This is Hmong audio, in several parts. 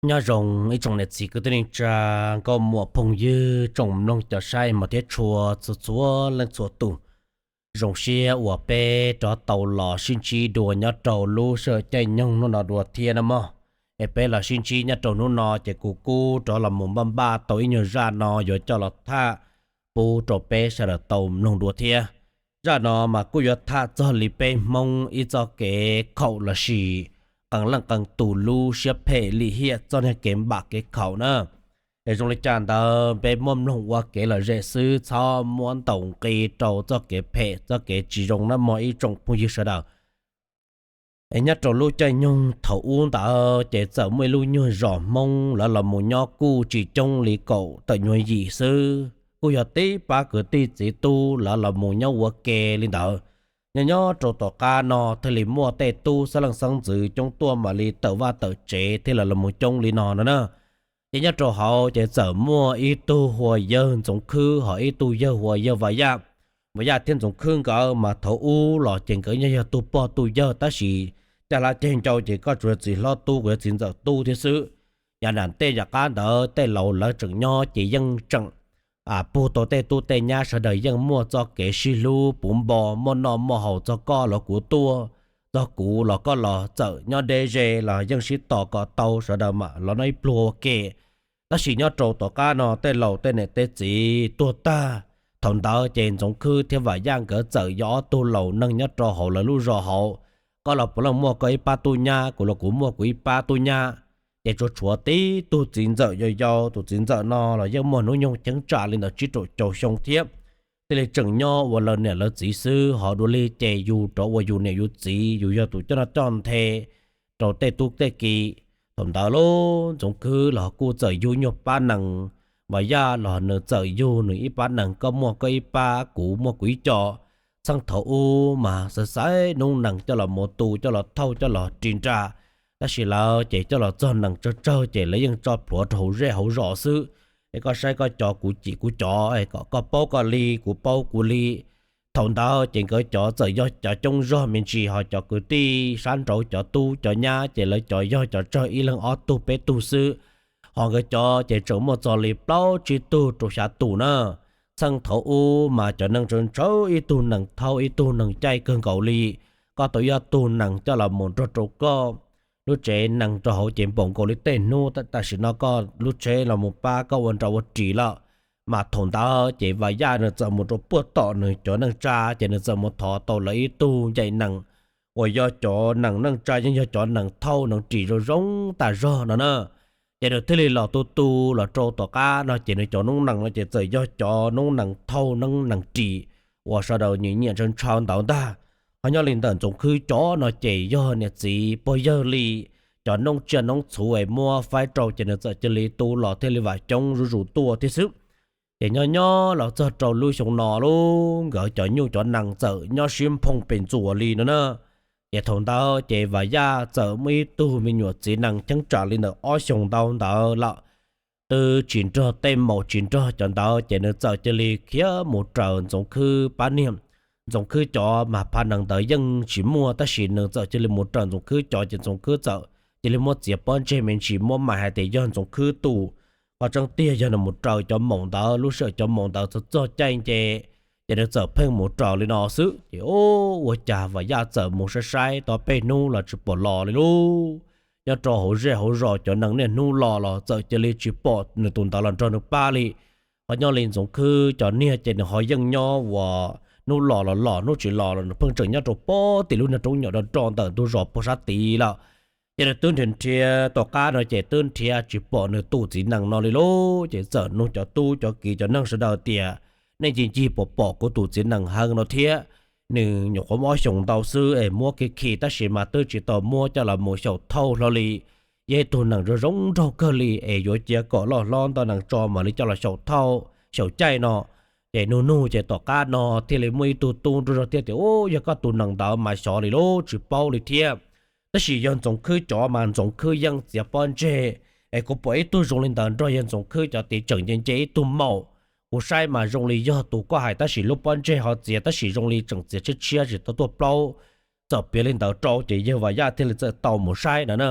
Nyob zoo ib tsoom niam txiv kwv tij neej tsa, nkauj muam phooj ywg, tsoom mloog cov saib mos thiab tshua txhua txhua leej txhua tus. Zoo siab uas peb rov tau los sib ntsib dua nyob rau lub sij hawm caij nyoog hnub no dua thiab nawb mog. Es peb los sib ntsib nyob rau hnub no ces kuv kuj rov los mus npaj npaj tau ib nyuag zaj no yuav coj los tham pub rau peb sawv daws tau mloog dua thiab. Zaj no mas kuj yuav tham txog li peb Hmoob ib txoj kev khaum lossis qee leej qee tus lub siab phem lim hiam txoj niag kev npam kev khaum na. Es zoo li cas ntawd peb muab mloog ua kev lom zem xwb, txhob muab ntaus nqi rau txoj kev phem txoj kev tsis zoo nawb mog ib tsoom phooj ywg sawv daws. Es nyob rau lub caij nyoog thaum ub ntawd ces txawm muaj ib lub nyuag zos Hmoob lawv los mus nyob kuj tsis coob li kaum tawm nyuag yim xwb, kuj yog tib pab kwv tij txiv tub lawv los mus nyob ua ke li ntawd. Nyob nyob rau tom qab no thiaj li muaj tej tub xeeb leej xeeb ntxwv coob tuaj mam li tawm vaj tawm tsev thiaj li los mus coob li no no na. Ces nyob rau hauv ces txawm muaj ib tug hu ua yawg Ntxoov Khwb ho ib tug yawg hu ua yawg Vam Yaj. Vam Yaj thiab Ntxoov Khwb nkawd mas thaum ub los ces nkawd yog yog tug pog tug yawg tab sis caj hlab ceg ncau ces koj tsuas yog txiv hlob tub kuv yog txiv ntxawm tub thiab xwb. Yav nram tej yam qab ntawd tej laus lawv tseem nyob ces yeej tseem pug tau tej tub tej nyab sawv daws yeej muaj txoj kev sib hlub puv npo, muaj noj muaj haus, txog koj los kuv tuaj, txog kuv los koj los, txawm nyob deb ze los yeej sib tos kom tau sawv daws mam los noj ib pluag ua ke. Tab sis nyob rau tom qab no tej laus tej niam tej txiv tuag tag, thaum ntawd ces Ntxoov Khwb thiab Vam Yaj nkawd txawm yog ob tug laus neeg nyob rau hauv lawv lub zos hauv. Koj los puav leej muaj koj ib pab tub nyab, kuv los kuv muaj kuv ib pab tub nyab. Ces tsuas tshuav tib tug txiv ntxawm yau yau, tus txiv ntxawm no los yeej muaj hnub nyoog cheeb tsam li ntawm tsib rau caum xyoo thiab. Thiaj li tseem nyob ua lawv niam lawv txiv xwb, ho dua li ces yus rov ua yus niam yus txiv, yus yog tus coj noj coj nthe rau tej tub tej ki. Thaum ntawd lub Ntxoov Khwb los kuj txawm yug nyuag pab nees, Vam Yaj los nws txawm yug nws ib pab nees, koj muaj koj ib pab, kuv muaj kuv ib co. Txheej thaum ub mas xaiv xaiv noob nees coj los mus tu, coj los thauj, coj los ris nra. Tab sis lawv ces coj los txog nees tsawg tsawg ces lawv yeej tso plhuav rau hauv zej hauv zos xwb. Es koj saib koj cov, kuv cim kuv cov, kom koj paub koj li, kuv paub kuv li. Thaum ntawd ces nkawd cov txawm yog cov coob zog me ntsis, ho cov kwv tij sab nraud cov tub cov nyab ces lawv cov yog cov tsawg ib leeg ob tug peb tug xwb. Ho nkawd cov ces tseem muaj txog li plaub tsib tug rau xya tus na. Txheej thaum ub mas cov neeg ntshaw ntshaw ib tug nees thauj ib tug nees caij kawg nkaus li. Koj tau ib ob tug nees coj los mus nrog rau koj lub tsev nees rau hauv ces npaum nkaus li tej hnub tam sim no koj lub tsheb los mus pab koj ua nra ua ris lawm. Mas thaum ntawd ces Vam Yaj nws txawm mus rau puag tom nws cov neej tsa ces nws txawm mus thov tau lawv ib tug ncaim nees uas yog cov nees neej tsa yeej yog cov nees thauj nees ris zoo zoo tas zog no na. Ces nws thiaj li los tu tu los rau tom qab no ces nws cov noob nees no ces txawm yog cov noob nees thauj noob nees ris uas sawv daws nyiam nyiam ntshaw ntshaw ntawd ntag. Ho nyob li ntawm Ntxoov Khwb cov no ces yog niam txiv pog yawg li, cov noob tsiaj noob txhuv es muab faib rau ces nws txawm cia li tu los thiaj li vam coob zuj zus tuaj thiab xwb. Ces nyob nyob los txog rau lub xyoo no lub nkawd cov nyuj cov nees txawm nyob sib nphoo pes ntxuas li no na. Ces thaum ntawd ces Vam Yaj txawm muaj ib tug me nyuam txiv nees cheeb tsam li ntawm ob xyoos ntau ntawd lawm, twb tsis nrog tej maum tsis nrog cov ntawd ces nws txawm cia li khiav mus raws Ntxoov Khwb pab niag. Ntxoov Khwb cov mas pha nees ntawd yeej tsis muaj tab sis nws txawm cia li mus raws Ntxoov Khwb cov ces Ntxoov Khwb txawm cia li muab txiav pob ntseg me ntsis muab mam hais tias yog Ntxoov Khwb tus. Ho tseeb tiag yog nws mus raws cov maum ntawd, lub sij hawm cov maum ntawd txog txog caij nce, ces nws txawm pheej mus raws li no xwb. Ces ua cas Vam Yaj txawm mus saib saib tau peb hnub los tsis pom los li lauj. Nyob rau hauv zej hauv zos cov nees niaj hnub los los txawm cia li tsis pom nws tus ntawd los nrog nws pab li. Ho nyob li Ntxoov Khwb cov niag ces nws ho yeej nyob uas hnub los los los hnub tsis los los nws pheej tseem nyob rau pob tim lub niag roob nyuam do do ntawm ntug zos puag sab tid lawm. Ces nws twb nrhiav nrhiav tom qab no ces twb nrhiav tsis pom nws tus txiv nees no li lauj. Ces txawm nug cov tub cov kiv cov neeg sawv daws tias nej ncig ncig puas pom kuv tus txiv nees heev no thiab. Nws nyuam qhuav muaj ob xyoos ntau xwb es muab khi khi tab sis mas twb tsis tau muab coj los mus xyaum thauj hlo li. Yog ib tug nees zoo zoo nraug kawg li es yuav cia kom loj hlob ntau nees tso mam li coj los xyaum thauj xyaum caij no. Ces nug nug ces tom qab no thiaj li muaj ib tug tub nrog zog thiaj tias, u, yog koj tus nees ntawd mas xyov li lauj, tsis paub li thiab. Tab sis yog Ntxoov Khwb cov mas Ntxoov Khwb yeej txiav pob ntseg, es kuv pom ib tug zoo li ntawd nrog yawg Ntxoov Khwb cov tiv tseem nce nce ib tug maum. Kuv saib mas zoo li yog tus koj hais tab sis lub pob ntseg ho txiav tab sis zoo li tseem txiav tshiab tshiab tsis tau tuaj plaub. Txawm piav li ntawd rau ces yawg Vam Yaj thiaj li txawm tau mus saib no na.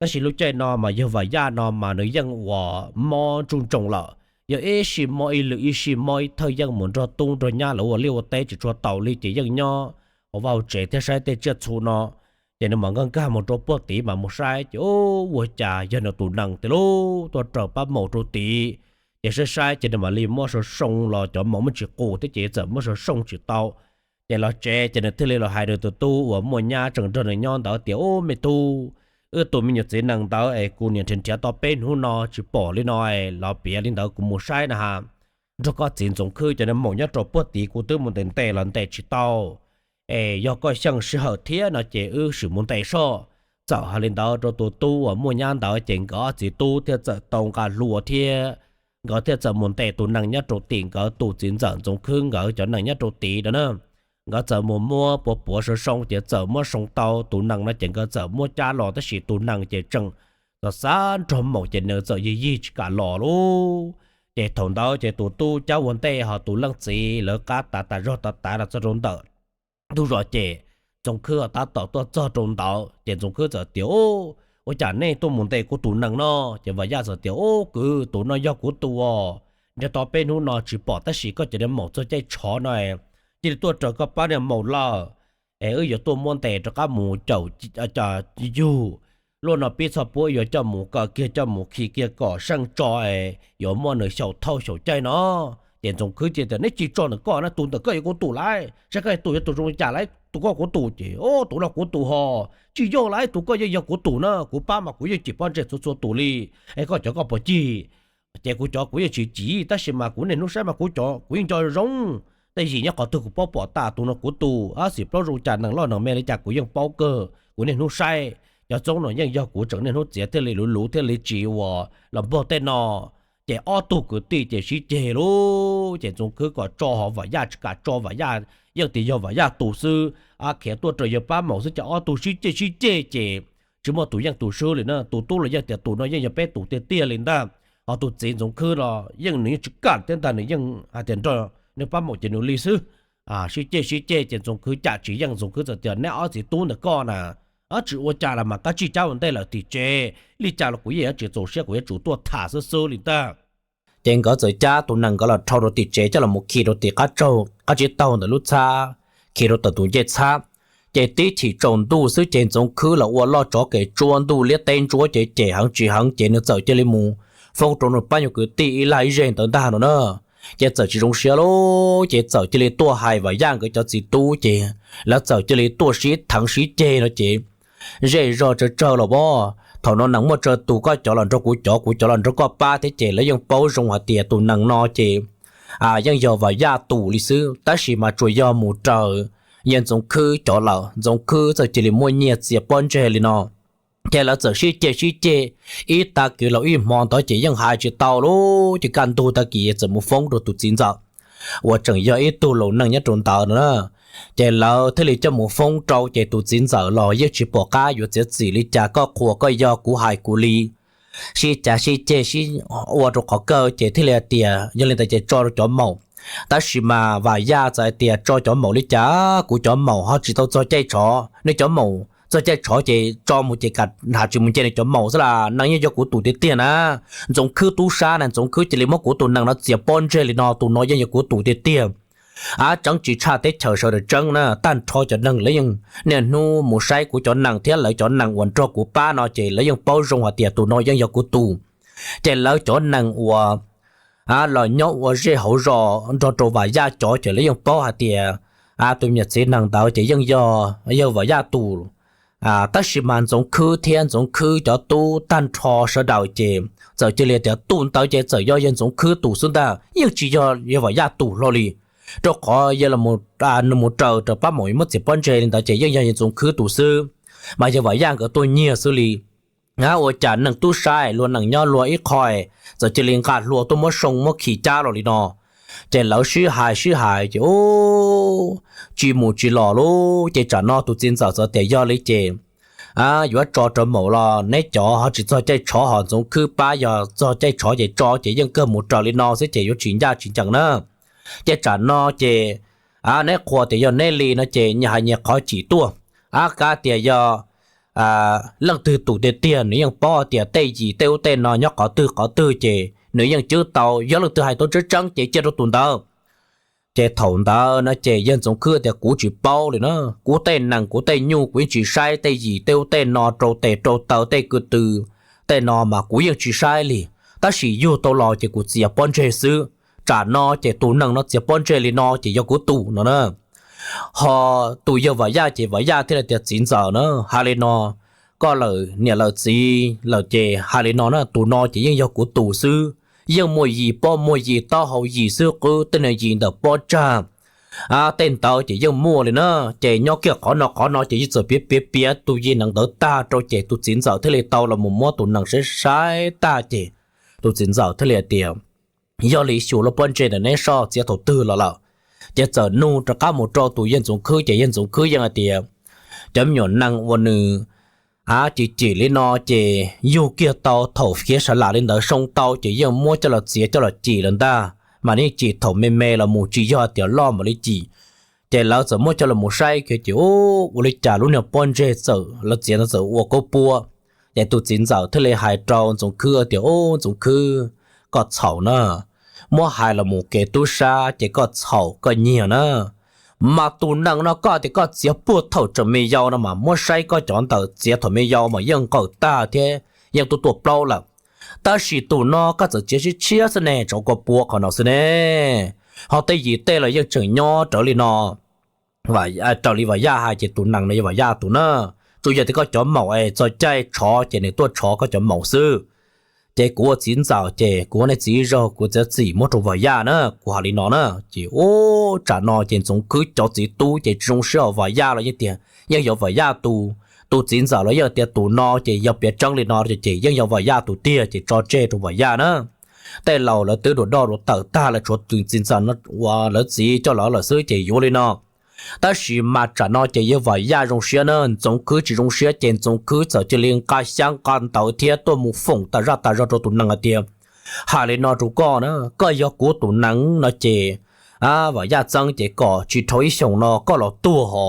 Tab sis lub caij no mas yawg Vam Yaj no mas nws yeej ua mob ntsuj ntsoog lawm, yog ib sij mob ib lwm ib sij mob ib thawj yeej mus nrog tub nrog nyab lawv ua liaj ua teb tsis tshua taus li ces yeej nyob hauv vaj hauv tsev thiab saib tej tsiaj txhu no. Ces nws mam nkag nkag mus rau puag tid mas mus saib ces ua cas yog nws tus nees tiag lauj, tuaj raws pab maum rau tid. Ces saib saib ces nws mam li muab sau soo los cov maum muab tsis qus thiab ces txawm muab sau soo tsis tau. Ces los tsev ces nws thiaj li los hais rau tus tub uas muaj nyab tseem nrog nws nyob ntawd tias, Ub me tub, wb tus me nyuam txiv nees ntawd es kuv niam nrhiav nrhiav tau peb hnub no tsis pom li no, los piav li ntawd kuv mus saib na has, nrog koj txiv Ntxoov Khwb cov maum nyob rau puag tid kuv twb mus ntes ntes los ntes tsis tau. Es yog koj xyeej sij hawm thiab no ces wb sim mus ntes soj. Txawm hais li ntawd rau tus tub uas muaj nyab ntawd ces nkawd ob txiv tub thiaj txawm tau nqa hlua thiab nkawd thiaj txawm mus ntes tus nees nyob rau tim nkawd tus txiv ntxawm Ntxoov Khwb nkawd cov nees nyob rau tid no na. Nkawd txawm mus muab puas puav sau soo ces txawm muab soo tau tus nees no ces nkawd txawm muab cab los tab sis tus nees ces tseem txav xav nrog maum ces nws txawm yig yig tsis kam los lauj. Ces thaum ntawd ces tus tub cab ua ntej ho tus leej txiv lawv qab tav tas zog tav tav los txog rau ntawm ntug zos ces Ntxoov Khwb tab tom tuaj txog rau ntawd ces Ntxoov Khwb txawm tias, Ub, ua cas nej tuaj mus ntes kuv tus nees no? Ces Vam Yaj txawm tias, Ub kwv, tus no yog kuv tus os, nrhiav tau peb hnub no tsis pom tab sis koj cov niag maum txog caij tshov no cia li tuaj raws koj pab niag maum lawm. Es wb yuav tuaj muab ntes rov qab mus caum yug. Luaj no pib txhoj puab yuav coj mus kaw kiag coj mus khi kiag kom seej tso es yuav muaj nws xyaum thauj xyaum caij no. Ces Ntxoov Khwb cia tias, Neb tsis tso ntawm koj na, tus ntawm koj yog kuv tus lauj, saib koj tus yog tus zoo li cas lauj, tus koj kuv tus. Ces, Ub, tus no kuv tus ho, tsis yog lauj, tus koj yeej yog kuv tus na, kuv pab mas kuv yeej cim pob ntseg txhua txhua tus li. Es koj cov koj puas cim? Ces kuv cov kuv yeej tsis cim tab sis mas kuv niaj hnub saib mas kuv cov kuv yeej nco zoo. Tej yim nyob qhov twg kuv paub pom tas tus no kuv tus, ab xim plaub zoo cas nees loj nees me li cas kuv yeej paub kawg, kuv niaj hnub saib. Cov txoob no yeej yog kuv tseem niaj hnub txiav thiaj li luv luv thiaj li tsis ua los npog tej no. Ces ob tug kwv tij ces sib ceg lauj, ces Ntxoov Khwb kom tso ho Vam Yaj tsis kam tso, Vam Yaj yeej tias yog Vam Yaj tus xwb, ab khiav tuaj raws yawg pab maum xwb ces ob tug sib ceg sib ceg ces tsis muaj tus yeej tus swb li na. Tus tub los yeej tias tus no yeej yog peb tus tiag tiag li ntag. Ho tus txiv Ntxoov Khwb los yeej nws yeej tsis kam thiab ntag, nws yeej hais tias nrog nws pab maum ces nws li xwb. Sib ceg sib ceg ces Ntxoov Khwb cam tsis yeej, Ntxoov Khwb txawm tias, Neb ob txiv tub ntawm koj na, tsis ua cas los mas koj tsij cab ua ntej lawm tim tsev, li cas los kuv yeej yuav tsis txaus siab, kuv yuav tsum tuaj tham xwb xwb li ntag. Ces nkawd txawm cab tus nees nkawd los dhau rau tim tsev coj los mus khi rau tim qab tsaug qab tsib taug ntawm lub txhab, khi rau tom tus ncej txhab. Ces tib chim tsaus ntuj xwb ces Ntxoov Khwb los ua loj tsov kev tsuab, ntuj liab teb ntsuab ces cem heev tsis heev ces nws txawm cia li mus foob rau nws pab nyuag kwv tij ib lag ib zej ntawd ntag no na. Ces txawm tsis zoo siab lauj, ces txawm cia li tuaj hais Vam Yaj nkawd cov txiv tub ces lawv txawm cia li tuaj sib theev sib ceg no ces zej zog tsawg tsawg los as. Thaum no nees muaj tsawg tus, koj cov los nrog kuv cov, kuv cov los nrog koj pab thiab ces lawv yeej paub zoo hais tias tus nees no ces yeej yog Vam Yaj tus li xwb, tab sis mas tsuas yog mus raws yawg Ntxoov Khwb cov lawm, Ntxoov Khwb txawm cia li muaj nyiaj txiag pob ntseg li no. Ces lawv txawm sib ceg sib ceg ib tag kis los ib hmo ntawd ces yeej hais tsis tau lauj, ces kaj ntug tag kis txawm mus foob rau tus txiv ntxawm uas tseem yog ib tug laus neej nyob rau ntawd no na. Ces lawv thiaj li coj mus foob rau ces tus txiv ntxawm los yeej tsis pom qab yuav txiav txim li cas, koj qhuas koj yog, kuv hais kuv li. Sib cav sib ceg sib ua rau qhov kawg ces thiaj li hais tias yog li ntawd ces tso rau cov maum. Tab sis mas Vam Yaj txawm hais tias tso cov maum li cas, kuv cov maum ho tsis tau txog caij tshov, nej cov maum txog caij tshov ces tso mus ces kam hais tsis mus nce nws cov maum xwb las, nees yeej yog kuv tus tiag tiag na. Ntxoov Khwb tub sab na, Ntxoov Khwb cia li muab kuv tus nees no txiav pob ntseg li no, tus no yeej yog kuv tus tiag tiag. Ab tseeb tsis tshaj teb chaws sawv daws tseeb na, tag nrho cov neeg lawv yeej niaj hnub mus saib kuv cov nees thiab lawv cov nees uas nrog kuv pab no ces lawv yeej paub zoo hais tias tus no yeej yog kuv tus. Ces lawv cov nees uas los nyob ua zej hauv zos nrog rau Vam Yaj cov ces lawv yeej paub hais tias tus me nyuam txiv nees ntawd ces yeej yog yawg Vam Yaj tus. Tab sis mas Ntxoov Khwb thiab Ntxoov Khwb cov tub tag nrho sawv daws ces txawm cia li tias tus ntawd ces txawm yog yawg Ntxoov Khwb tus xwb ntag, yeej tsis yog yawg Vam Yaj tus hlo li. Rau qhov yog nws mus raws raws pab maum muab txiav pob ntseg li ntawd ces yeej yog yawg Ntxoov Khwb tus xwb, mas yawg Vam Yaj nkawd tuaj nyiag xwb li. Ua cas neeg tub sab luag nees nyob luag ib qho txawm cia li nqa hlua tuaj muab soo muab khi cab los li no. Ces lawv sib hais sib hais ces tsis mus tsis los lauj. Ces tsam no tus txiv ntxawm txawm tias yog li ces yuav tso rau maum los neb cov ho tsis txog caij tshov, ho Ntxoov Khwb pab yog txog caij tshov ces tso, ces yeej kawg mus raws li no xwb ces yuav tsis ncaj tsis ncees na. Ces tsam no ces neb qhuas tias yog neb li no ces nyias hais nyias qhov cim tuaj. Ab kav tias yog leej twg tus tiag tiag nws yeej paub tias tej yim tej ub tej no nyob qhov twg qhov twg ces nws yeej cwb tau, yog leej twg hais tau tseeb tseeb ces cia rau tus ntawd. Ces thaum ntawd no ces yawg Ntxoov Khwb tias kuv tsis paub li na, kuv tej nees kuv tej nyuj kuv yeej tsis saib tej yim tej ub tej no rau tes rau taw tej kwv tw tej no mas kuv yeej tsis saib li, tab sis yug tau los ces kuv txiav pob ntseg xwb. Tsam no ces tus nees no txiav pob ntseg li no ces yog kuv tus no na. Ho tus yawg Vam Yaj ces Vam Yaj thiaj li tias txiv ntxawm na, hais li no, koj lawm niam lawm txiv lawm ces hais li no na, tus no ces yeej yog kuv tus xwb, yeej muaj yim pob muaj yim taub hau yim xwb qwb tej niag yim ntawm pob tsag tej ntawd ces yeej muaj li na. Ces nyob kiag qhov no qhov no ces yeej txawm piav piav piav tus yim nees ntawd tag rau ces tus txiv ntxawm thiaj li tau los mus muab tus nees saib saib tag ces tus txiv ntxawm thiaj li hais tias yog li xyuas lub pob ntseg ntawm neb soj txiav thaum twg los lawm. Ces txawm nug rov qab mus rau tus yawg Ntxoov Khwb ces yawg Ntxoov Khwb yeej hais tias cov me nyuam nees uas nws a cim cim li no ces yug kiag tau thaum fiav sa lam li ntawd soo tau ces yeej muab coj los txiav coj los cim lawm ntag, mas yeej cim thaum me me los mus tsis yog tias loj mam li cim. Ces lawv txawm muab coj los mus saib kiag ces ua li cas lub niag pob ntseg txawm lawv txiav ntawd txawm ua kauj puab. Ces tus txiv ntxawm thiaj li hais rau Ntxoov Khwb tias, Ub, Ntxoov Khwb, koj txhaum na, muab hais los mus kev tub sab ces koj txhaum koj nyiag na. Mas tus nees no koj tias koj txiav puag thaum tseem me yau no mas muab saib koj cov ntawm txiav thaum me yau mas yeej nqawm tag thiab yeej tuaj tuaj plaub lawm. Tab sis tus no koj txawm txiav tshiab tshiab xwb ne, tsov kua puab qhov no xwb ne, ho tej yim tej los yeej tseem nyob raws li no. Raws li Vam Yaj hais ces tus nees no yog Vam Yaj tus na, tsuas yog tias koj cov maum es txog caij tshov ces nws tuaj tshov koj cov maum xwb. Ces kuv ua txiv ntxawm ces kuv ua nej txiv zaug kuv txiav txim muab rau Vam Yaj na, kuv hais li no na. Ces ub, tsam no ces Ntxoov Khwb cov txiv tub ces tsis zoo siab, Vam Yaj los yeej tias yeej yog Vam Yaj tus, tus txiv ntxawm los yeej tias tus no ces yog piav tseeb li no ces yeej yog Vam Yaj tus tiag ces tso tseg rau Vam Yaj na. Tej laus lawv twb dua doj dua tawm tag lawm, tshuav tus txiv ntxawm no uas lawv txiv coj lawv lawm xwb ces yuav li no. Tab sis mas tsam no ces yog Vam Yaj zoo siab na, Ntxoov Khwb tsis zoo siab ces Ntxoov Khwb txawm cia li nqa xyab nqa ntawv thiab tuaj mus foom tas zaj tas zog rau tus nees hais tias, hais li no rau koj na, koj yog kuv tus nees no ces Vam Yaj txeeb ces kom tsis dhau ib xyoos no koj los tuag ho,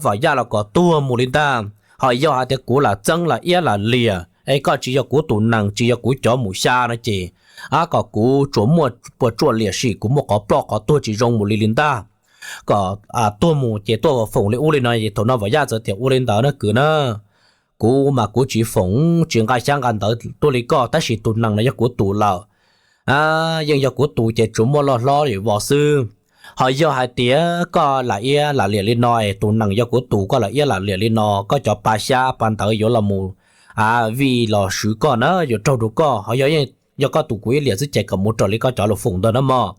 Vam Yaj los kom tuag mus li ntag. Ho yog hais tias kuv lam txeeb lam iab lam liam es koj tsis yog kuv tus nees tsis yog kuv cov mus xya no ces, a, kom kuv tsuas muaj puas tsuaj liam sim kuv muaj qhov ploj qhov tuag tsis zoo mus li li ntag. Kom tuag mus ces tuaj foom li ub li no es thaum no Vam Yaj txawm tias ua li ntawd na kwv na, kuv mas kuv tsis foom tsis nqa xyab nqa ntawv tuaj li koj, tab sis tus nees no yog kuv tus lawm. Yeej yog kuv tus ces tsuas muaj loj hlob vos xwb. Ho yog hais tias koj lam iab lam liam li no es tus nees yog kuv tus koj lam iab lam liam li no, koj cov pa xyab pa ntawv yuav los mus, a, vij los swv koj na, yuav raug rau koj. Ho yog, yog koj tus kuv iab liam xwb ces kom mus raws li koj cov lus foom ntawd na mog.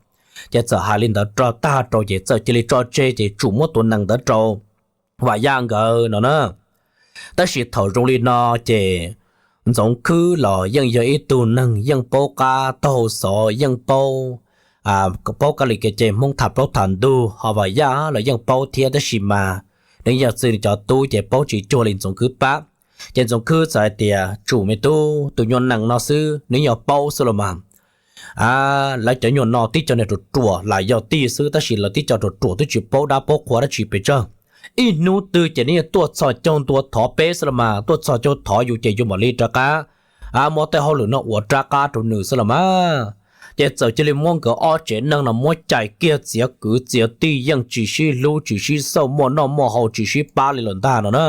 Ces txawm hais li ntawd rau tag rau ces txawm cia li tso tseg ces tsum muab tus nees ntawd rau Vam Yaj nkawd no na. Tab sis thaum zoo li no ces Ntxoov Khwb los yeej yog ib tug neeg yeej paub qab taug xov, yeej paub, paub kab li kev cai Hmoob tham plaub tham ntug, ho Vam Yaj los yeej paub thiab tab sis mas nws yog txwj cov tub ces paub tsis cuag li Ntxoov Khwb pab. Ces Ntxoov Khwb txawm hais tias tsum me tub, tus nyuag nees no xwb nws yog paub xwb los mas, a, lawv cov nyuag no tib co niag ruam ruam lam yog tij xwb tab sis lawv tib co ruam ruam twb tsis paub dab paub qhua dab tsi pes tsawg. Ib hnub twg ces nws yeej tuaj txhos caug ntua thov peb xwb los mas, tuaj txhos caug thov yus ces yus mam li rov qab, a, muab tej hauj lwm no ua rov qab rau nws xwb los mas. Ces txawm cia li muab nkawd ob tsev neeg no muab cais kiag txiav kwv txiav tij, yeej tsis sib hlub tsis sib xauj, muaj noj muaj haus tsis sib pab li lawm ntag no na.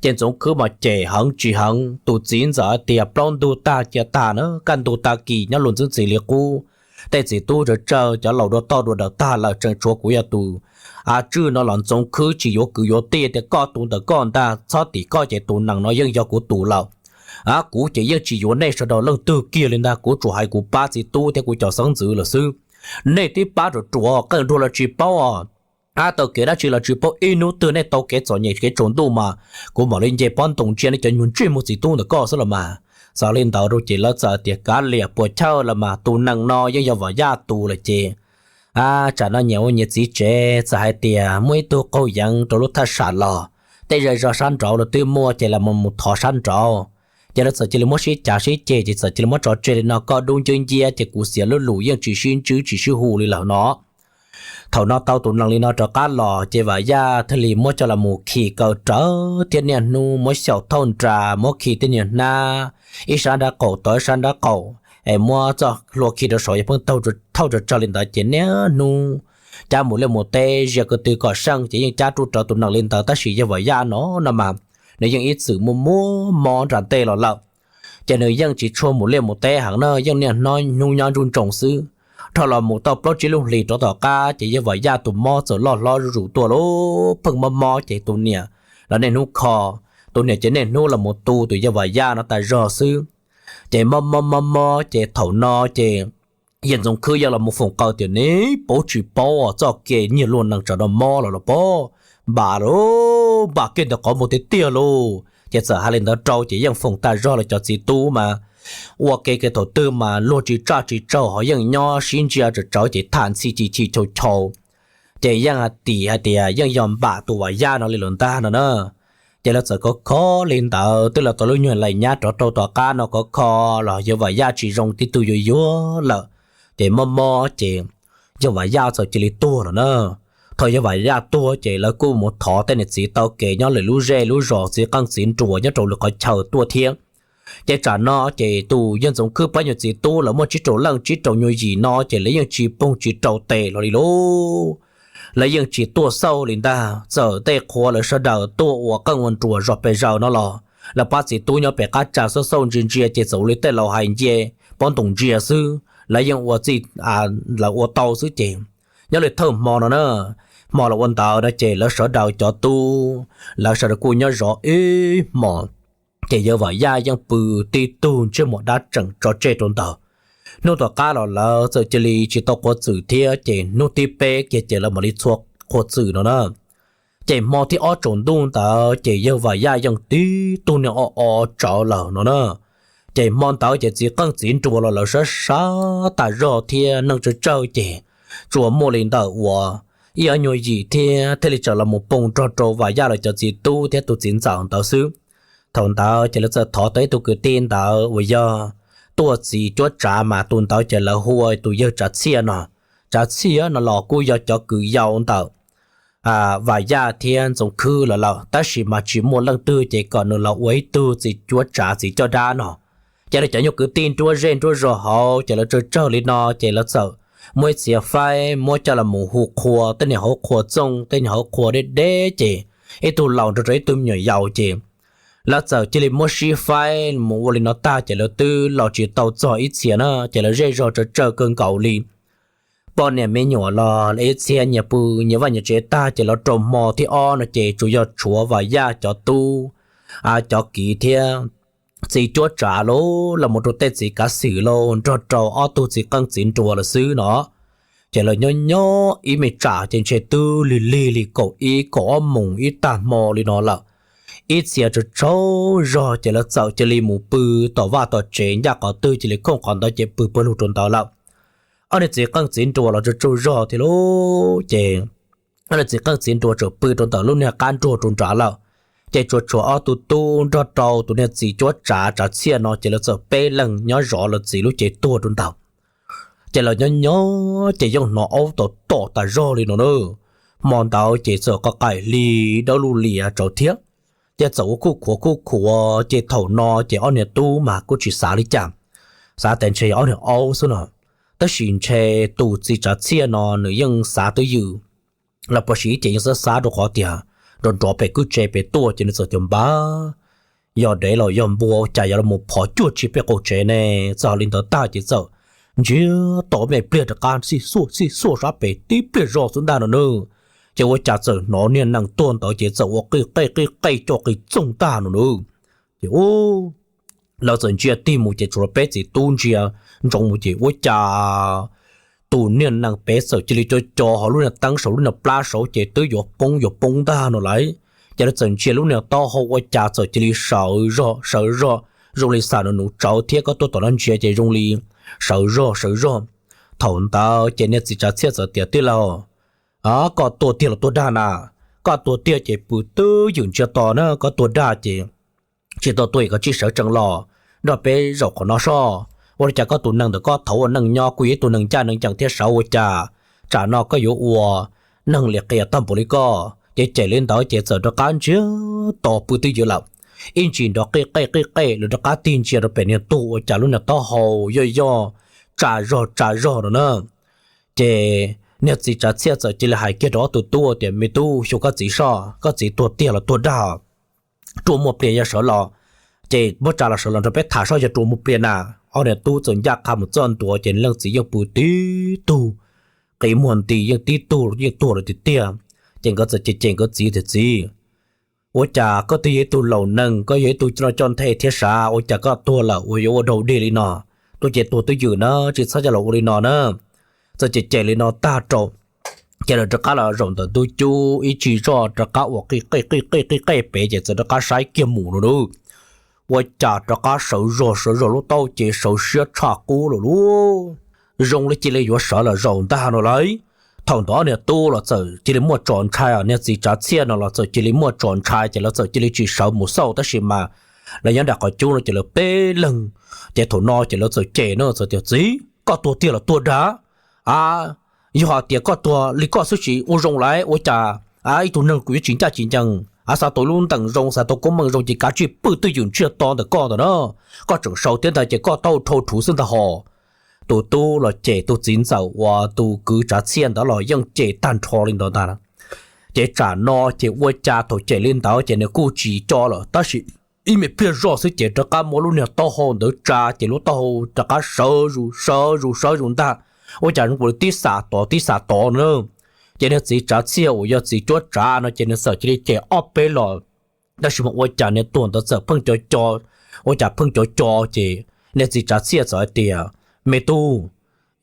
Ces Ntxoov Khwb mas cem heev tsis heev, tus txiv ntxawm hais tias plaub ntug tag cia tag na, kaj ntug tag kis nyob luag ntxwb ntxis li qub. Tej txiv tub tsawg tsawg cov laus dua toj dua daws tag lawm, tseem tshuav kuv yog tus, a, tswj no los Ntxoov Khwb tsis yuav kwv yuav tij tias koj tus ntawm koj ntag, txhob tim koj ces tus nees no yeej yog kuv tus lawm. A, kuv ces yeej tsis yuav nej sawv daws leej twg kiag li ntag, kuv tsuas hais kuv pab txiv tub thiab kuv cov xeeb ntxwv lawm xwb. Nej tib pab ruam ruam qeej nruas los tsis paub os. A, taw kev dab tsi los tsis paub, ib hnub twg nej tau kev txom nyem kev tsaus ntuj mas kuv mam li nce pob ntoo ntsia nej cov nyuag ntsej muag txiv tub ntawm koj xwb los mas. Txawm li ntawd rau ces lawv txawm tias kav liam puas chawj los mas, tus nees no yeej yog Vam Yaj tus lawm ces, a, tsam no nyias ua nyias txiv tsev, txawm hais tias muaj ib tug qaug yeev rau lub thaj sam los, tej zej zog sab nraud los twb muaj ces los mus thov sab nraud. Ces lawv txawm cia li muab sib cav sib ceg ces txawm cia li muab tso tseg li no, koj dub ncwb nciab ces kuv xiav lub lus yeej tsis sib ntsib tsis sib hu li lawm no. Thaum no tau tus nees li no rov qab los ces Vam Yaj thiaj li muab coj los mus khi kaw rawv thiab niaj hnub muab xyaum thauj nra, muab khi tej niag hnab ib sab nraub qaum tod ib sab nraub qaum, es muab txoj hlua khi rau saud yog pheej thauj tsawg tsawg li ntawd ces niaj hnub cab mus liaj mus teb zias ko tw kom seej ces yeej cab ruj rawv tus nees li ntawd. Tab sis yawg Vam Yaj no no mas nws yeej ib txwm muaj muaj mob nram ntej los lawm, ces nws yeej tsis tshua mus liaj mus teb heev na, yeej niaj hnub nyob nruj ntsoos xwb. Dhau los mus tau plaub tsib lub hlis rov tom qab ces yawg Vam Yaj tus mob txawm loj hlob zuj zus tuaj lauj, pheej mob mob ces tus niam los niaj hnub kho, tus niam ces niaj hnub los mus tu tus yawg Vam Yaj no tas zog xwb. Ces mob mob mob mob ces thaum no ces yawg Ntxoov Khwb yog los mus foom qaws tias, Neb paub tsis paub txoj kev nyiag luag nees tsam no mob los los pob, npam lawm, npam kiag ntawm qhov muag tiag tiag lauj. Ces txawm hais li ntawd rau ces yeej foom tas zog los cov txiv tub mas ua ke thaum twg mas luag tsis tsaj tsis tsaug ho yeej nyob sib ntsia tsawv tsawv ces tham ntxhi chim chim chaus chaus, ces yeej hais tias yeej yog npam tus Vam Yaj no li lawm ntag no na. Ces lawv txawm khov kho li ntawd twb los tau lub nyuag lais nyab rov rau tom qab no khov kho los yawg Vam Yaj tsis zoo tib tug yuav yuav lawm, ces mob mob ces yawg Vam Yaj txawm cia li tuag lawm na. Thaum yawg Vam Yaj tuag ces lawv kuj mus thov tej niam txiv taw kev nyob lwm lub zej lub zos, txiv qeej txiv nruas nyob rau lwm qhov chaw tuaj thiab. Ces tsam no ces tus yawg Ntxoov Khwb pab nyuag txiv tub lawv muaj tsib rau leej tsib rau nyuag yim no ces lawv yeej tsis poog tsis rau tes los li lauj. Lawv yeej tsis tuaj xauj li ntag, txawm tej qhua lawv sawv daws tuaj ua qeej ua nruas zog pes zaws no los lawv pab txiv tub nyob pem qab tsa xauj xauj ntsia ntsia ces txawm ua li tej laus hais nce pob ntoos ntsia xwb, lawv yeej ua txij lawv ua tau xwb ces nyob li thawj hmo no na, hmo los ua ntawd no ces lawv sawv daws cov tub lawv sawv daws kuj nyob zov ib hmos, ces yawg Vam Yaj yeej pw tib tug ntsej muag dab tseem tso tseg rau ntawd. Hnub tom qab los lawv txawm cia li tsis tau qhuav txwm thiab ces hnub thib peb kiag ces lawv mam li txhua qhuav txwm no na. Ces hmo thib ob tsaus ntuj ntawd ces yawg Vam Yaj yeej tib tug niag o o tsawv lawm no na. Ces hmo ntawd ces txiv qeej txiv nruas los lawv sab sab tas zog thiab neeg tsawg tsawg ces tsuas muaj li ntawm uas ib ob nyuag yim thiab thiaj li tseem los mus poob nrog rau Vam Yaj lawv cov txiv tub thiab tus txiv ntxawm ntawd xwb. Thaum ntawd ces lawv txawm thov tau ib tug kwv tij ntawd uas yog tuaj txiv cuab tsav mas tus ntawd ces lawv hu ua tus yawg Tsav Txhiaj no. Tsav Txhiaj no los kuj yog cov kwv yau ntawm Vam Yaj thiab Ntxoov Khwb lawv lawm, tab sis mas tsis muaj leej twg ces kom nws los ua ib tug txiv cuab tsav txiv coj dab no. Ces lawv cov nyuag kwv tij nruab zej nruab zos hauv ces lawv tsawg tsawg li no ces lawv txawm muaj ib txhia faib muab coj los mus hu qhua, tej niag hauv qhua txooj, tej niag hauv qhua deb deb ces ib tug laus nrog rau ib tug me nyuam yaus ces lawv txawm cia li muab sib faib mus ua li no tag ces lawv twb los tsis tau txog ib txhia na, ces lawv zej zog tsawg tsawg kawg nkaus li. Poj niam me nyuam los ib txhia nyias pw nyias vaj nyias tsev tag ces los rau hmo thib ob no ces tsuas yog tshuav Vam Yaj cov tub, cov kiv thiab txiv cuab tsav los mus rau tej txiv kav xwm los nrog rau ob tug txiv qeej txiv nruas lawm xwb no. Ces lawv nyob nyob ib me tsam ces ntshe twb lig lig li kaum ib kaum ob moos ib tag hmo li no lawm. Ib txhia tsaug tsaug zog ces lawv txawm cia li mus pw tom vaj tom tsev, ncaj qhov twg cia li khooj qhov ntawd ces pw pawg lug rau ntawd lawm. Ob niag txiv qeej txiv nruas los tsaug tsaug zog thiab lauj, ces ob niag txiv qeej txiv nruas txawm pw rau ntawm lub niag qab nruas rau nrad lawm. Ces tsuas tshuav ob tug tub nrog rau tus niag txiv cuab tsav Tsav Txhiaj no ces lawv txawm peb leeg nyob zov lawv txiv lub cev tuag rau ntawd. Ces lawv nyob nyob ces yeej hnov aub tom tom tas zog li no na. Hmo ntawd ces txawm qaim hli dawb luj lias rau thiab, ces txawm ua khuj khuav khuj khuav ces thaum no ces ob niag tub mas kuj tsis xav li cas, xav tias ntshe yog ob niag aub xwb no. Tab sis ntshe tus txiv Tsav Txhiaj no nws yeej xav twj ywm los puas sis ib ce yeej xav xav rau qhov tias nrov nrov pem kwj tse pem tuaj ces nws txawm tias npab, yog dev los yog npua cas yuav los phov cuaj tsi peb qaum tsev ne. Txawm li ntawd tag ces txawm ntsia tom me pliag rov qab xij xuaj xij xuaj sab pem tib pliag zog xwb ntag no nawb. Ces ua cas txawm hnov niag nees tuag ntawd ces txawm ua qij qej qij qej coj qis txoog tag no nawb. Ces lawv txawm ntsia tig mus ces tsuas peb txiv tub ntsia ntsoov mus ces ua cas tus niag nees pem txawm cia li co co hauv lub niag teeb saum lub niag plab saud ces twb yuav poob yuav poob ntag no lauj. Ces lawv txawm ntsia lub niag taub hau ua cas txawm cia li sawv zog sawv zog, zoo li xam nws nuv tsawv thiab, koj tuaj tom no ntsia ces zoo li sawv zog sawv zog. Thaum ntawd ces niag txiv Tsav Txhiaj txawm tias tij laug, koj tuaj tiag los tuaj dag na? Koj tuaj tiag ces pw twj ywm ntsia tos na, koj tuaj dag ces tsis tau tuaj es koj tsij sawv tsees los nrog peb zaum qhov no soj. Ua li cas koj tus nees ntawm koj thaum ua neej nyob kuj yog ib tug nees ncaj nees ncees thiab sawv ua cas tsam no koj yuav ua neeg li qias tag npaum li koj. Ces cem li ntawd ces txawm rov qab ntsiag to pw twj ywm lawm. Ib ntsis nrov qij qej qij qej los rov qab tig ntsia rau pem niag tug ua cas lub niag taub hau yoj yoj tsa zog tsa zog no na. Ces niag txiv Tsav Txhiaj txawm cia li hais kiag rau ob tug tub tias, Me tub, xyuas koj txiv soj, koj txiv tuag tiag los tuag dag? Ruaj muaj pliag yog sawv los, ces muab tsa los sawv los nrog peb tham soj, yog ruaj muaj pliag na. Ob niag tub txawm ncaj qha mus txog ntua ces leej txiv yeej pw tib tug, qi muag nti yeej tib tug yeej tuag lawm tiag tiag. Ces nkawd txawm cem cem nkawd txiv tias, Txiv, ua cas koj twb yog ib tug laus neeg, koj yog ib tug coj noj coj nthe thiab sav, ua cas koj tuag lawm uas yuav ua dog dig li no? Tuag ces tuag twj ywm na, tsis txhob coj los ua li no na. Txawm cem cem li no tag rau, ces lawv rov qab los zaum ntawm ntug cub ib tsig zoj rov qab ua qij qej qij qej qij qej pem ces txawm rov qab saib kiag mus no na. Ua cas rov qab sawv zog sawv zog lub taub ces sawv siab tshaj qub lawm lauj. Zoo li cia li yuav sawv los zaum ntag no lauj. Thaum ntawd ob niag tub los txawm cia li muaj tso ntshai, niag txiv Tsav Txhiaj no los txawm cia li muaj tso ntshai ces lawv txawm cia li tsis sawv mus xauj, tab sis mas lawv nyob nram qhov cub no ces lawv peb leeg, ces thaum no ces lawv txawm cem no txawm tias, Txiv, koj tuag tiag los tuag dag? A, yog hais tias koj tuag li koj xwb tsis ua zoo lawm ua cas ib tug neeg kuj yuav tsis ncaj tsis ncees, a, xav tau lub ntees zoo, xav tau koob meej zoo ces kav tsij pw twj ywm ntsiag to ntawm koj ntawm na. Koj tseem sawv thiab ntag ces koj taub hau rhau rhuv xwb ntag hos. Tus tub los cem tus txiv ntxawm uas tus kwv Tsav Txhiaj ntawd los yeej cem tag nrho li ntawd ntag. Ces tsam no ces ua cas thaum cem li ntawd ces nws kuj tsis co lawm, tab sis ib me pliag zoj xwb ces rov qab muab lub niag taub hau ntawd tsa ces lub taub hau rov qab sawv zus sawv zus sawv zus ntag. Ua cas zoo li tib xam tod tib xam tod no na. Ces niag txiv Tsav Txhiaj uas yog txiv Cuab Tsav no ces nws txawm cia li cem ob peb los, tab sis mas ua cas niag tuag ntawd txawm pheej co co, ua cas pheej co co ces niag txiv Tsav Txhiaj txawm hais tias, Me tub,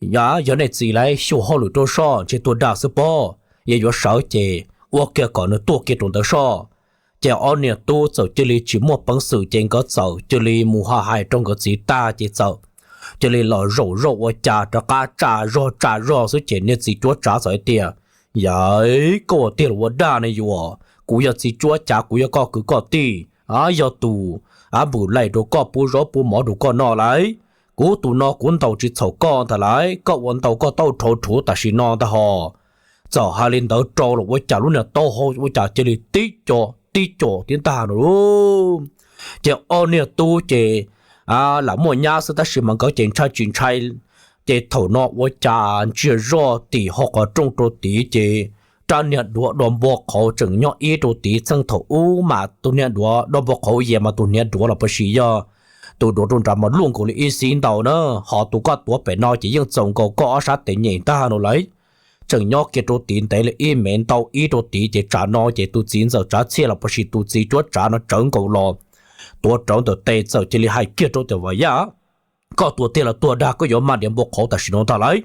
yog nej txiv lawv xyuas hauj lwm rau soj ntshe tuag dag xwb pob, yog yuav sawv ces ua kiag kom nws tuaj kiag rau ntawd soj. Ces ob niag tub txawm cia li tsis muaj peev xwm ces nkawd txawm cia li mus hais rau nkawd txiv tag ces txawm cia li los zaum zoj ua cas rov qab tsa zog tsa zog xwb ces niag txiv Cuab Tsav txawm hais tias, Yawm, koj ua tiag los ua dag ne yuav? Kuv yog txiv Cuab Tsav, kuv yog koj kwv koj tij, yog tus a npum laim rau koj, pub zaub pub mov rau koj noj lawm. Kuv tus no kuv ntaus tsis txhaum koj ntag lawm, koj ua ntau koj taub hau rhau rhuv tam sim no ntag hos. Txawm hais li ntawd rau los ua cas lub niag taub hau ua cas cia li tib co tib co thiab ntag no lauj. Ces ob niag tub ces lam muaj nyab xwb tab sis mas nkawd ces ntshai tsis ntshai. Ces thaum no ua cas ntsiag zoj tim hauv qhov rooj rau tid ces rab niag duav do npua qhauv tseem nyob ib rau tid. Txheej thaum ub mas tus niag duav do npua qhauv yam mas tus niag duav los puas sis yog tus duav rau nrad mas luaj nkaus li ib xib ntau na, ho tus koj tuav pem no ces yeej txaus nkaus koj ob sab tes nyem ntag no lawm. Tseem nyob kiag rau tid ntev li ib mev ntau ib rau tid ces tsam no ces tus txiv ntxawm Tsav Txhiaj los puas sis tus txiv Cuab Tsav no tsawv nkaus los tuav rawv ntawm tes txawm cia li hais kiag rau tias, Vam Yaj, koj tuag tiag los tuag dag, koj yuav maj diav npua qhauv tam sim no ntag lawm.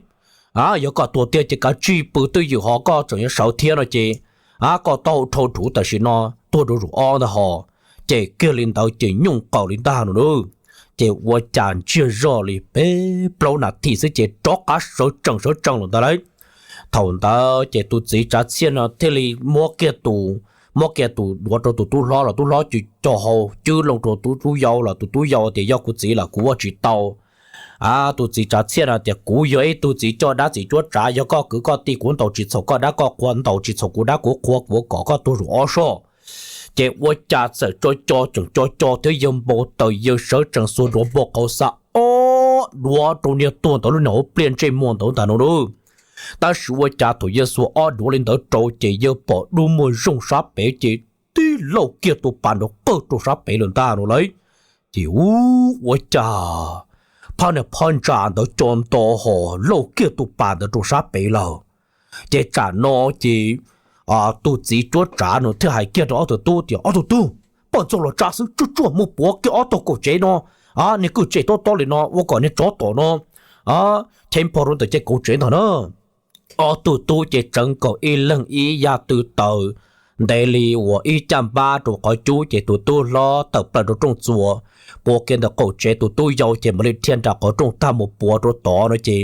A, yog koj tuag tiag ces kav tsij pw twj ywm, ho koj tseem yuav sawv thiab no ces, a, koj taub hau rhau rhuv tam sim no tuag rau zaum ob ntag hos. Ces kiag li ntawd ces nyuj qaws li ntag no na. Ces ua cas ntsiag zoj li peb plaub nas this xwb ces rov qab sawv tsees sawv tsees los ntag lawm. Thaum ntawd ces tus txiv Tsav Txhiaj no thiaj li muab kiag tus, muab kiag tus duav rau tus tub hlob los tus tub hlob cov co hau cwb loo rau tus tub yau los tus tub yau tias, Yog kuv txiv lawm kuv ua tsis tau. A, tus txiv Tsav Txhiaj no tias, Kuv yog ib tug txiv coj dab txiv Cuab Tsav, yog koj kwv koj tij, kuv ntaus tsis txhaum koj dab, koj qhua ntaus tsis txhaum kuv dab, kuv qhua kuv kom koj tuag zaum ob soj. Ces ua cas txawm co co tseem co co thiab yawg npau taws yawg sawv tsees xuas duav npua qhauv xa ob duav rau niag tuag ntawd lub niag hauv pliaj ntsej muag ntawd ntag no na. Tab sis ua cas thaum yawg xuas ob duav li ntawd rau ces yawg pom dub muag zooj sab pem ces tib lauj kiag tus pas nrov qawg rau sab pem lawm ntag no lauj. Ces ua cas phab niag phab ntsa ntawd co nto hos lauj kiag tus pas ntawd rau sab pem lawm. Ces tsam no ces tus txiv Cuab Tsav no thiaj hais kiag rau ob tug tub tias, Ob tug tub, poj ntxoog los tsa xwb, tsuag tsuag mus puav kiag ob tog kaum tsev no, niag kwj tsev tob tob li no ua kom niag tsov tom no cheb npho rau ntawm ces kaum tsev ntag na. Ob tug tub ces tsawv nkaus ib leeg ib yam tw taws, ntev li uas ib caj npab rau qhov cub ces tus tub hlob tawm plaws rau rooj txuas, puav kiag ntawm qaum tsev, tus tub yau ces mam li dhia nram qhov rooj tag mus puav rau tod no ces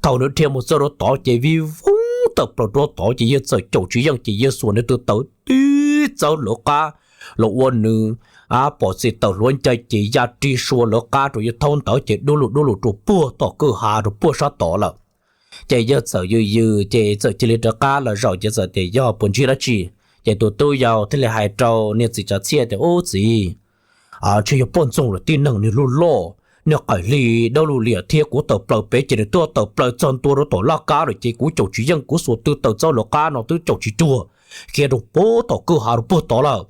thaum nws dhia mus txog rau tod ces vij voog tawm plaws rau tod ces yawg txawm caum tsis yeej ces yawg xuas nws tus taws tib txawb lawv qab los ua nws pom txim tawm hluav ncai ces ya ri sua lawv qab rau yawg thaub ntawd ces dub lug dub lug rau puag tom kwj ha rau puag sab tod lawm. Ces yawg txawm yws yws ces txawm cia li rov qab los zaum ces txawm tias yog puas ntsib dab tsi. Ces tus tub yau thiaj li hais rau niag txiv tsav txhiaj tias, Ub txiv, ntshe yog poj ntxoog lawm, tib neeg niag lub loj, niag qaim hli dawb lug liam thiab kuv tawm plaws pem ces nws twb tawm plaws txog ntua rau tom laj kab lawm ces kuv caum tsis yeej, kuv xuas tw tawm txoj lawv qab no twb caum tsis ruag, khiav rau puag tom kwj ha rau puag tod lawm.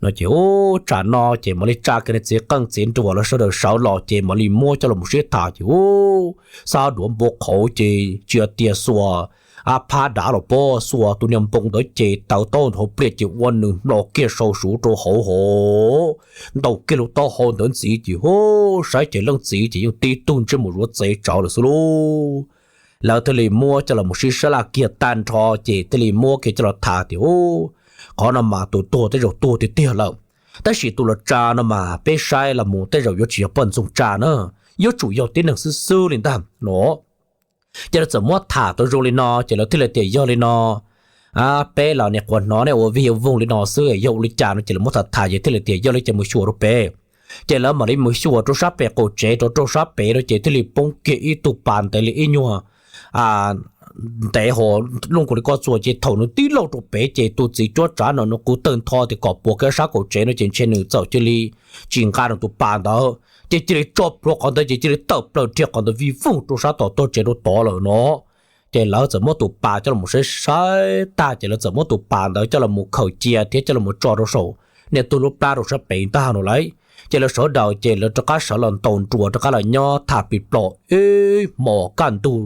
No ces ub tsam no ces mam li tsa kiag niag txiv qeej txiv nruas los sawv daws sawv los ces mam li muab coj los sib tham ces ub, xab duav npua qhauv ces tsis tias xuas, ab phab dav los pob xuas tus niag npoo ntawd ces tawv taub hau pliaj ces ua nws mlo kiag sau suv rau hauv hov, ntaus kiag lub taub hau ntawd ntxiv ces ub, saib ces leej txiv ces yeej tib tug ntsej muag zuav txev tsawv lawm xwb lauj. Lawv thiaj li muab coj los sib sab laj kiag tag nrho ces thiaj li muab kiag coj los tham tias, Ub, qhov no mas tus tuag tej zaum tuag tiag tiag lawm, tab sis tus los tsa no mas peb saib los mus tej zaum yuav tsis yog poj ntxoog tsa na, yuav tsum yog tib neeg xwb xwb li ntag no. Ces lawv txawm muab tham tau zoo li no ces lawv thiaj li tias yog li no, peb los niam qhuav hnov nej ua vij ua voog li no xwb, yog ua li cas no ces lawv muab tham tham ces thiaj li tias yog li ces mus xyuas rau pem. Ces lawv mam li mus xyuas rau sab pem qaum tsev rau rau sab pem no ces thiaj li poob kiag ib tug pas ntev li ib nyuag ntev hos looj kuv li koj txuas ces thaum nws tib lauj rau pem ces tus txiv cuab tsav no nws qw tawg ntho tias kom puas kiag sab qaum tsev no ces ntshe nws txawm cia li tsis nqa nws tus pas ntawd ces cia li tso plhuav qhov ntawd ces cia li tawm plaws rhiaj qhov ntawd vij voog rau sab tom tog tsev rau tod lawm no. Ces lawv txawm muab tus pas coj los saib saib tag ces lawv txawm muab tus pas ntawd coj los khaws cia thiab coj los tso rau saum niag tug lub plab rau sab pem ntag no lauj. Ces lawv sawv daws ces lawv rov qab sawv los ntaus nruas rov qab los nyob tham pis plos ib hmos kaj ntug.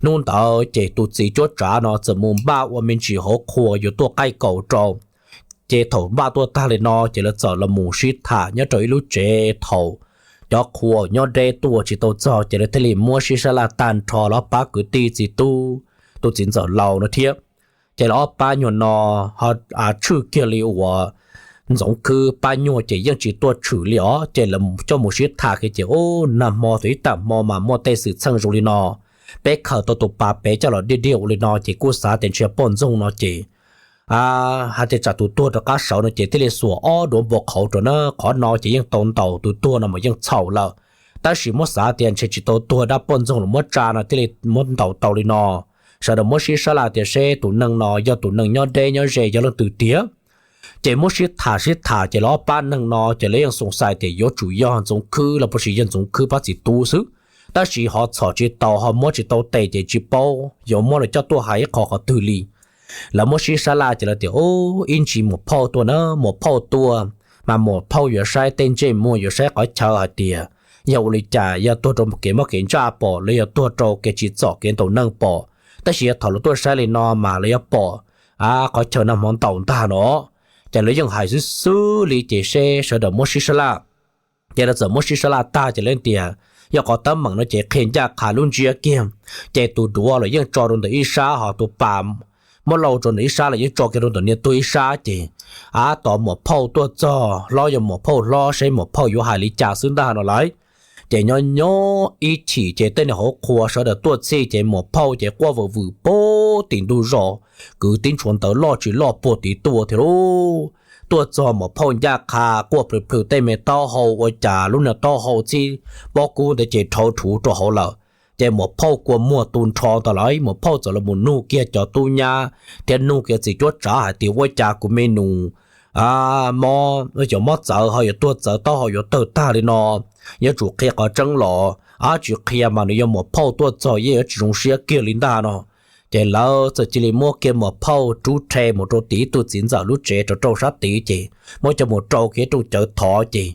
Hnub ntawd ces tus txiv cuab tsav no txawm mus npaj ua me ntsis hauv qhua yuav tuaj qaij kaus rau. Ces thaum npaj tuaj tag li no ces lawv txawm los mus sib tham nyob rau ib lub tsev thaum cov qhua nyob deb tuaj tsis tau txog ces lawv thiaj li muab sib sab laj tag nrho los pab kwv tij txiv tub, tus txiv ntxawm laus no thiab. Ces lawv ob pab nyuag no ho tshwj kiag li uas Ntxoov Khwb pab nyuag ces yeej tsis tuaj tshwm li os ces lawv coj mus sib tham kiag ces ub, nag hmo thaum ib tag hmo mas muaj tej xwm txheej zoo li no, peb khaws tau tus pas pem coj los diaj diaj ua li no ces kuj xav tias ntshe poj ntxoog no ces hais tias tsam tus tuag rov qab sawv no ces thiaj li xuas ob duav npua qhauv rau na, qhov no ces yeej tau ntaus tus tuag no mas yeej txhaum lawm. Tab sis muab xav tias ntshe tsis tau tuag dab poj ntxoog los muab tsa no thiaj li muab ntaus tau li no. Sawv daws muab sib sab laj tias seb tus neeg no yog tus neeg nyob deb nyob ze yog leej twg tiag. Ces muab sib tham sib tham ces lawv ob pab neeg no ces lawv yeej xoom xais tias yuav tsum yog Ntxoov Khwb los puas sis yog Ntxoov Khwb pab txiv tub xwb. Tab sis ho txhom tsis tau ho muab tsis tau tes ces tsis paub yuav muab los coj tuaj hais ib qho qhov twg li. Lawv muab sib sab laj ces lawv tias ib ntsis muam phauj tuaj na, muam phauj tuaj mas muam phauj yuav saib tej ntsej muag yuav saib qhov chaw hais tias yog ua li cas, yog tuag rau kev mob kev ntsaj pom los yog tuag rau kev tsim txom kev ntaus neeg pom. Tab sis yog thaum lawv tuaj saib li no mas lawv yuav pom qhov chaw nag hmo ntaus ntag no. Ces lawv yeej hais xwb xwb li ces seb sawv daws muab sib sab laj. Ces lawv txawm muab sib sab laj tag ces lawv tias yog qhov teeb meem no ces qhia ncaj qha lub ntsiab kiag. Ces tus duav los yeej tso rau ntawm ib sab ho tus pas muab lauj rau ntawm ib sab los yeej tso kiag rau ntawm niag tuag ib sab ces, ab, tos muam phauj tuaj txog hlob yog muam phauj hlob seb muam phauj yuav hais li cas xwb ntag no lauj. Ces nyob nyob ib chim ces tej niag hauv qhua sawv daws tuaj txhij ces muam phauj ces quaj vwm vwm pem tim ntug zos, kwv tib ntshua ntawv loj tsis loj puag tim tuaj thiab lauj. Tuaj txog muam phauj ncaj qha quaj plhws plhws tej me taub hau ua cas lub niag taub hau txhib pob kub ntawd ces rhauv rhuv rau hauv lawm. Ces muam phauj kua muag tu nrho ntag lauj, muam phauj txawm los mus nug kiag cov tub nyab thiab nug kiag txiv cuab tsav hais tias ua cas kuv me nus mob, cov mob txawv ho yuav tuag txawv taub hau yuav tawg tag li no, yuav tsum qhia qhov tseeb los, ab, tsis qhia mas nws yog muam phauj tuaj txog yeej yuav tsis zoo siab kiag li ntag no. Ces lawv txawm cia li muab kiag muam phauj rub rhe mus rau tim ib tug txiv ntxawm lub tsev rau rau sab tid ces muab coj mus rau kiag rooj cawv thov ces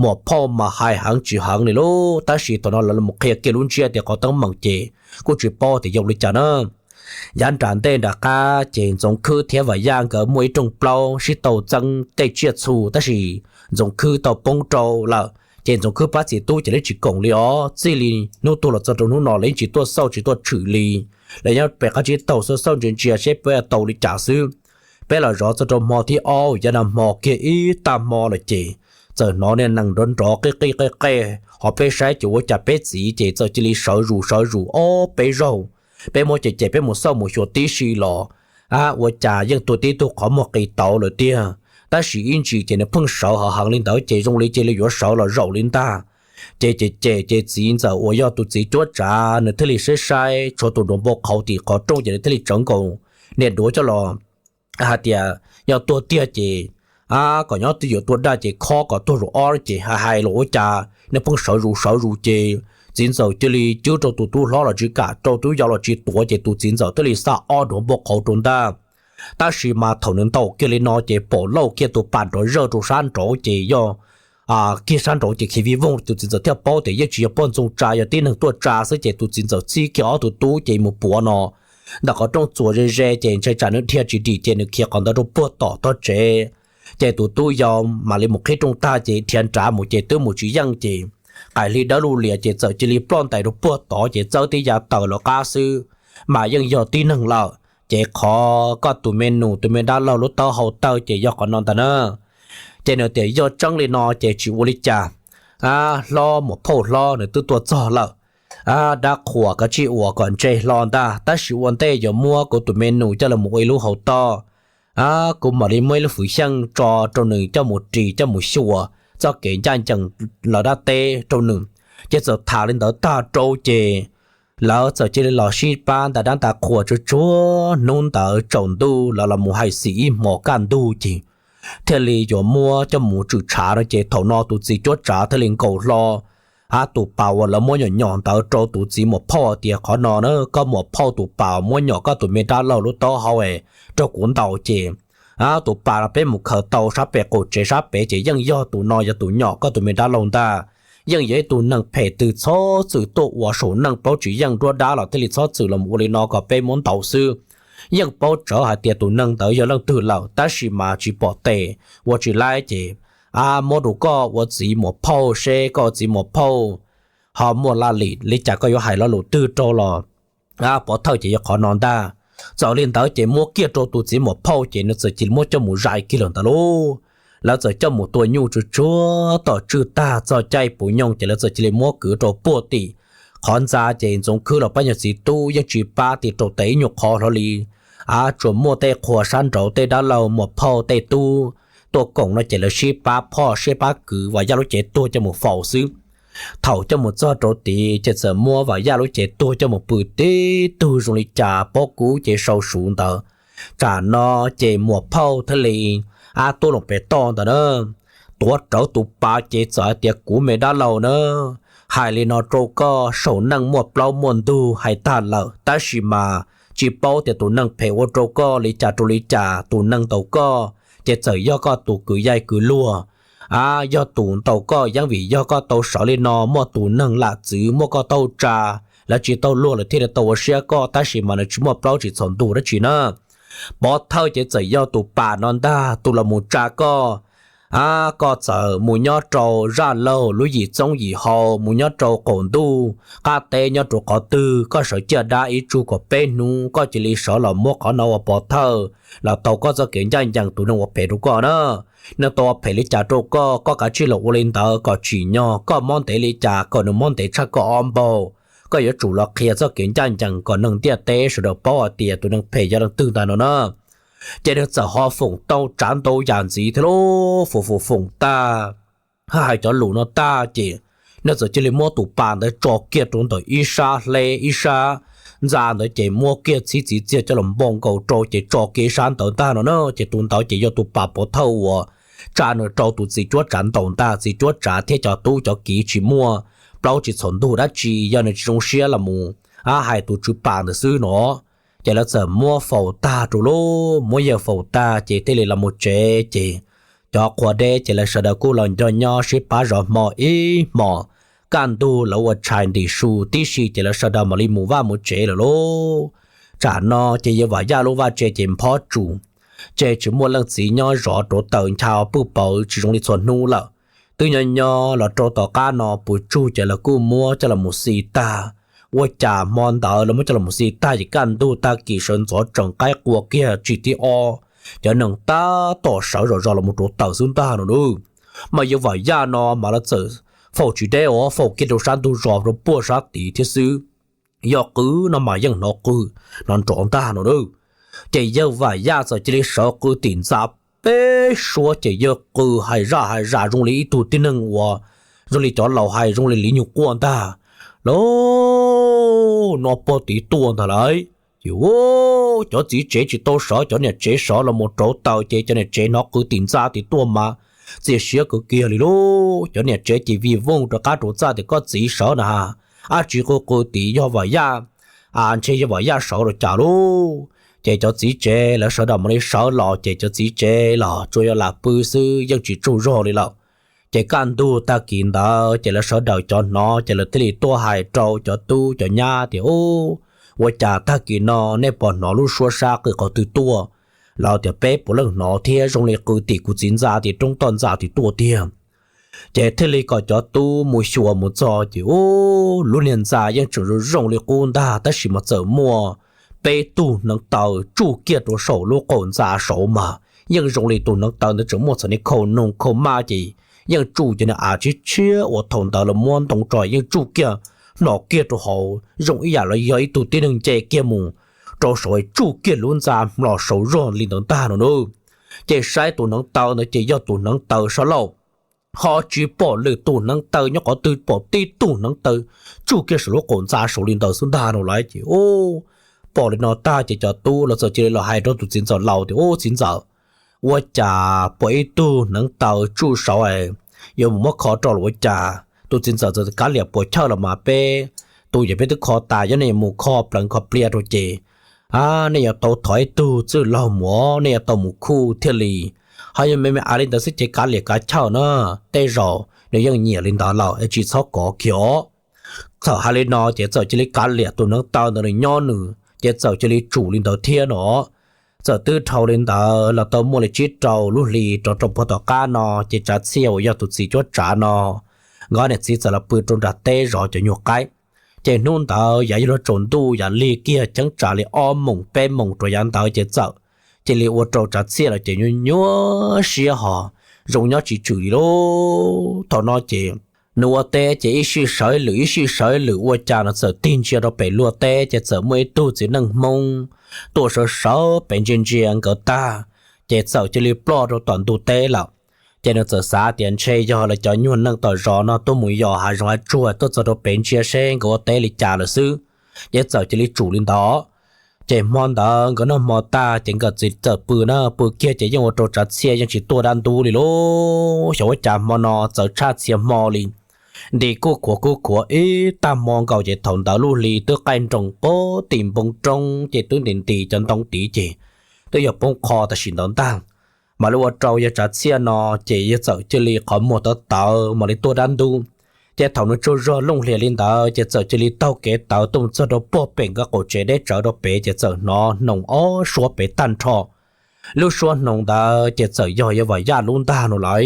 muam phauj mas hais heev tsis heev li lauj, tab sis thaum no lawv los qhia kiag lub ntsiab tias qhov teeb meem ces kuj tsis paub tias yog li cas na. Yav nram ntej nram qab ces Ntxoov Khwb thiab Vam Yaj nkawd muaj ib rooj plaub sib tau txeeb tej tsiaj txhu tab sis Ntxoov Khwb tau poob rau lawm ces Ntxoov Khwb pab txiv tub ces lawv tsis koom li os, txij li hnub tuag los txog rau hnub no lawv yeej tsis tuaj xauj tsis tuaj tshwm li. Lawv nyob pem qab tsib taug xauj xauj ntsia ntsia seb peb tau li cas xwb. Peb los zov txog rau hmo thib ob yav nag hmo kiag ib tag hmo lawm ces txawm hnov niag nees nrov nrov qij qij qej qej ho peb saib ces ua cas peb txiv ces txawm cia li sawv zus sawv zus ob peb zaug. Peb muab cem cem peb mus xauj mus xyuas tib si los, ab, ua cas yeej tuag tib tug qhov muag qis tauv lawm tiag. Tab sis ib ntsis ces nws pheej sawv heev heev li ntawd ces zoo li cia li yuav sawv los zaum li ntag. Ces ces ces ces txiv ntxawm uas yog tus txiv cuab tsav nws thiaj li saib saib tshuav tus duav npau qhauv tim qhov rooj ces nws thiaj li tsawv nkaus niag duav coj los hais tias yog tuag tiag ces, a, kom nyob twj ywm, tuag daj ces khob kom tuag zaum ob ces hais hais los ua cas nws pheej sawv zus sawv zus ces txiv ntxawm cia li cwb rau tus tub hlob los tsis kam, rau tub yau los tsis tuav ces tus txiv ntxawm thiaj li xa ob duav npau qhauv rau ntag. Tab sis mas thaum nws ntaus kiag li no ces pom lauj kiag tus pas nrov zawj rau sab nraud ces yog kiag sab nraud ces khiav vij voog, tus txiv ntxawm thiaj paub tias yeej tsis yog poj ntxoog tsa, yog tib neeg tuaj tsa xwb ces tus txiv ntxawm txib kiag ob tug tub ces mus puav no ntawm qhov rooj txuas ze ze ces ntshai tsam nws dhia tsis dim ces nws khiav qhov ntawd rau puag tom tog tsev. Ces tus tub yau mam li mus qhib rooj tag ces dhia nrad mus ces twb mus tsis yeej ces qaim hli dawb lug lias ces txawm cia li ploj ntais rau puag tod ces txawb tib yav taws los qab xwb mas yeej yog tib neeg lawm. Ces qhov koj tus me nus tus me dab laug lub taub hau tawg ces yog qhov no ntag na. Ces nws tias yog tseeb li no ces tsis ua li cas, a, hlob, muam phauj hlob nws twb tuaj txog lawm, a, dab qhuas kav tsij ua kom ntse hlo ntag, tab sis ua ntej yuav muab kuv tus me nus coj los mus ua ib lub hau toj, a, kuv mam li muab ib lub fwv xyeej tso rau nws coj mus ris coj mus xyuas txoj kev ncaj ncees lawv dab teb rau nws. Ces txawm tham li ntawd tag rau ces lawv txawm cia li los sib pab ntais dab ntais qhuas tsuag tsuag hnub ntawd tsaus ntuj lawv los mus hais xim ib hmos kaj ntug ces thiaj li yuav muab coj mus tshwm tshav no ces thaum no tus txiv cuab tsav thiaj li nkaus hlo, a, tus pas uas lawv muab nyom nyom ntawd rau tus txiv muam phauj tias qhov no na koj muam phauj tus pas muab nyom koj tus me dab laug lub taub hau es rau kuv ntaus ces, a, tus pas no peb mus khaws tau sab pem qaum tsev sab pem ces yeej yog tus no yog tus nyom koj tus me dab laug ntag. Yeej yog ib tug neeg phem twg txhob txwm tuaj ua saum neej, paub tsis yeej nruab dab los thiaj li txhob txwm los mus ua li no kom peb muab ntaus xwb. Yeej paub tsawv hais tias tus neeg ntawd yog leej twg lawm tab sis mas tsis pom tes ua tsis laib ces, a, muab rau koj ua txiv muam phauj seb koj ua txiv muam phauj ho muaj laj lim li cas koj yuav hais lo lus twg rau los, a, pov thawj ces yog qhov no ntag. Txawm li ntawd ces muab kiag rau tus txiv muam phauj ces nws txawm cia li muab coj mus zais kiag lawm ntawd lauj. Lawv txawm coj mus tua nyuj tsuag tsuag tom tswj tag txog caij puv nyoog ces lawv txawm cia li muab kwv rau puag tim qhov ntxa ces Ntxoov Khwb los pab nyuag txiv tub yeej tsis pab tim rau tes ib nyuag qhov hlo li. A, tsuas muaj tej qhua sab nraud tej dab laug muam phauj tej tub tuaj koom no ces lawv sib pab phoj sib pab kwv Vam Yaj lub cev tuag coj mus faus xwb. Thaum coj mus txog rau tid ces txawm muab Vam Yaj lub cev tuag coj mus pw tib tug zoo li cas pob kub ces sau suv ntawd. Tsam no ces muam phauj thiaj li, a, tuaj los pem toj ntawd na, tuav rawv tus pas ces txawm hais tias kuv me dab laug na, hais li no rau koj, saum neej muaj plaub muaj ntug hais tag lawm tab sis mas tsis paub tias tus neeg phem ua rau koj li cas rau li cas, tus neeg ntaus koj ces txawm yog koj tus kwv yaig kwv luag, a, yog tus ntaus koj yeej vim yog koj tau sawv li no, muaj tus neeg lam txwv muab koj tauj tsa, lawv tsis tau luag lawm thiaj li tau ua siab koj tab sis mas nws tsis muaj plaub tsis txhaum ntug dab tsi na. Pov thawj ces txawm yog tus pas no ntag tus los mus tsa koj. A, koj txawm mus nyob rau zaj laug lub yim txoob yim hau, mus nyob rau qaum ntuj qab teb nyob rau qhov twg, koj sawv ciaj dab ib tsug kom peb hnub koj cia li sawv los muab qhov no ua pov thawj los tau koj txoj kev ncaj ncees tus neeg ua phem rau koj na. Neeg tau ua phem li cas rau koj, koj kav tsij los ua li ntawd kom tsim nyog, koj mob ntev li cas kom nws mob ntev tshaj koj ob npaug. Koj yuav tsum los qhia txoj kev ncaj ncees kom neeg ntiaj teb sawv daws paub hais tias tus neeg phem yog leej twg ntag no na. Ces nws txawm ho foom tau tsav ntau yam ntxiv thiab lauj, foom foom foom tag, hais cov lus no tag ces nws txawm cia li muab tus pas ntawd tso kiag rau ntawm ib sab hleb ib sab ntxa ntawd ces muab kiag txhib txiv txiag coj los npog nkaus rau ces tso kiag ib sab ntawd ntag no na. Ces tus ntawd ces yog tus pas pov thawj uas tsa nws rau tus txiv cuab tsav ntaus ntag. Txiv cuab tsav thiab cov tub cov kiv tsis muaj plaub tsis txhaum ntug dab tsi, yog nws tsis zoo siab los mus, a, hais tus tswv pas ntawd xwb no. Ces lawv txawm muab faus tag rau lauj, muab yawg faus tag ces thiaj li los mus tsev ces cov qhua deb ces lawv sawv daws kuj los nco nyob sib pab zov hmo ib hmos. Kaj ntug lawv ua tshais ntim su tib si ces lawv sawv daws mam li mus vaj mus tsev lawm lauj. Tsam no ces yawg Vam Yaj lub vaj tse ces nphob tsus, tse tsis muaj leej txiv nyob zov rauv taws ncha pwj paws tsis zoo li txhua hnub lawm. Twb nyob nyob los rau tom qab no puas tsug ces lawv kuj muab coj los mus xi tag. Ua cas hmo ntawd lawv muab coj los mus xi tag ces kaj ntug tag kis sawv ntxov tsees qaib qua kiag tsis tib ob, cov neeg tab tom sawv zom zaws los mus rauv taws xwb ntag no na. Mas yawg Vam Yaj no mas lawv txawm faus tsis deb os, faus kiag rau sab ntug zos rau puag sab tid thiab xwb. Yog qw no mas yeej hnov qw, hnov nrov ntag no na. Ces yawg Vam Yaj txawm cia li sawv qw tim ntxa peb suab ces yawg qw hais zaj hais zam zoo li ib tug tib neeg uas zoo li cov laus hais zoo li li nyuag quaj ntag. Lauj, no pog tid tuaj ntag lauj. Ces ua cov txiv tsev tsis tau sawv, cov niam tsev sawv los mus rauv taws ces cov niam tsev hnov qw tim ntxa tim tuaj mas txias siab kwv kiag li lauj. Cov niam tsev ces vij vooj rov qab rau txaj tias koj txiv sawv na ha, ab tsi qw qw tim yog Vam Yaj, a ntshe yog Vam Yaj sawv los cas lauj. Ces cov txiv tsev lawv sawv daws mam li sawv los ces cov txiv tsev los tsuas yog lam pw xwb yeej tsis tsaug zog li lawm. Ces kaj ntug tag kis ntawd ces lawv sawv daws cov hnov ces lawv thiaj li tuaj hais rau cov tub cov nyab tias, Ub, ua cas tag kis no nej puas hnov lub suab sab qw qhov twg tuaj? Lawv tias, Peb puav leej hnov thiab zoo li qw tim kuv txiv ntxa tim roob toj ntxa tim tuaj tiag. Ces thiaj li kom cov tub mus xyuas mus txog ces ub, lub niag ntxa yeej tseem zoo zoo li qub ntag tab sis mas txawm muaj peb tug hneev taw tsuj kiag rau saum lub qaum ntxa saud mas yeej zoo li tus hneev taw ntawd tseem muaj txhom niag khau noog khau maj ces yeej tsuj cov niag av tshiab tshiab uas thaum ntawd lawv muab ntoo tso yeej tsuj kiag hno kiag rau hauv zoo ib yam li yog ib tug tib neeg nce kiag mus rau saud tsuj kiag lub ntxa hlo saud zog li ntawd ntag no nawb. Ces saib tus hneev taw ntawd ces yog tus hneev taw sab laug, ho tsis pom lwm tus hneev taw nyob qhov twg, pom tib tug hneev taw tsuj kiag saum lub qaum ntxa saud li ntawd xwb ntag no lauj. Ces ub, pom li no tag ces cov tub los txawm cia li los hais rau tus txiv ntxawm laus tias, Ub txiv ntxawm, ua cas pom ib tug hneev taw tsuj saud, yuav mus muab kho rau los ua cas? Tus txiv ntxawm txawm kav liam puas chawj los mas peb tus yawm peb twb kho tas, yog nej yuav mus kho pleev kho plias rau ces nej yuav tau thov ib tug txwj laug mus, nej yuav tau mus khuj thiaj li. Ho yog me me av li ntawd xwb ces kav liam kav chawj na, tej zaum nws yeej nyiam li ntawd lawm es tsis txhob kov kiag os. Txawm hais li no ces txawm cia li kav liam tus hneev taw ntawd nws nyob nws ces txawm cia li tsum li ntawd thiab no. Txawm twb dhau li ntawd los tau muaj li tsib rau lub hli rov rau puag tom qab no ces Tsav Txhiaj uas yog tus txiv cuab tsav no nkawd niam txiv txawm los pw rau nram teb zov cov nyuag qaib. Ces hnub ntawd yav yuav luag tsaus ntuj yav lig kiag cheeb tsam li ob moos peb moos rau yav ntawd ces txawm cia li ua rau Tsav Txhiaj los ces nyuaj nyuaj siab ho zoo nyob tsis tswm li lauj. Thaum no ces nws ua teb ces ib sij sawv ib lwm ib sij sawv ib lwm ua cas no txawm tig ntsia rau pem luag teb ces txawm muaj ib tug txiv neej Hmoob tuaj sawv sawv pem ntsia ntsia nkawd tag, ces txawm cia li ploj rau tom ntug teb lawm. Ces nws txawm xav tias ntshe yog lawv cov nyuag neeg tom zos no tuaj mus yos hav zoov hav tsuag tuaj txog rau pem ntsia seb nkawd ua teb li cas lawm xwb, ces txawm cia li tsum li ntawd. Ces hmo ntawd nkawd noj hmo tag ces nkawd txiv txawm pw na, pw kiag ces yeej ua rau Tsav Txhiaj yeej tsis tuaj dab ntub li lauj. Xyov ua cas hmo no txawv tshaj txhia hmo li, nti kuj khuav kuj khuav ib tag hmo nkaus ces thaum ntawd lub hli twb qaij nroos qub tim npoo roob ces twb nti nti cov ntoo tid ces twb yog poob qho tam sim ntawd ntag. Mam li ua rau yawg Tsav Txhiaj no ces yawg txawm cia li qhov muag tawv tawv mam li tuaj dab ntub. Ces thaum nws tsaug zog looj hlias li ntawd ces txawm cia li taug kev tawv tuaj txog rau puag pem nkawd qaum tsev deb tsawv rau pem ces txawm hnov hnoos ob suab pem tag nrho. Lub suab hnoos ntawd ces txawm yog yawg Vam Yaj lub ntag no lauj.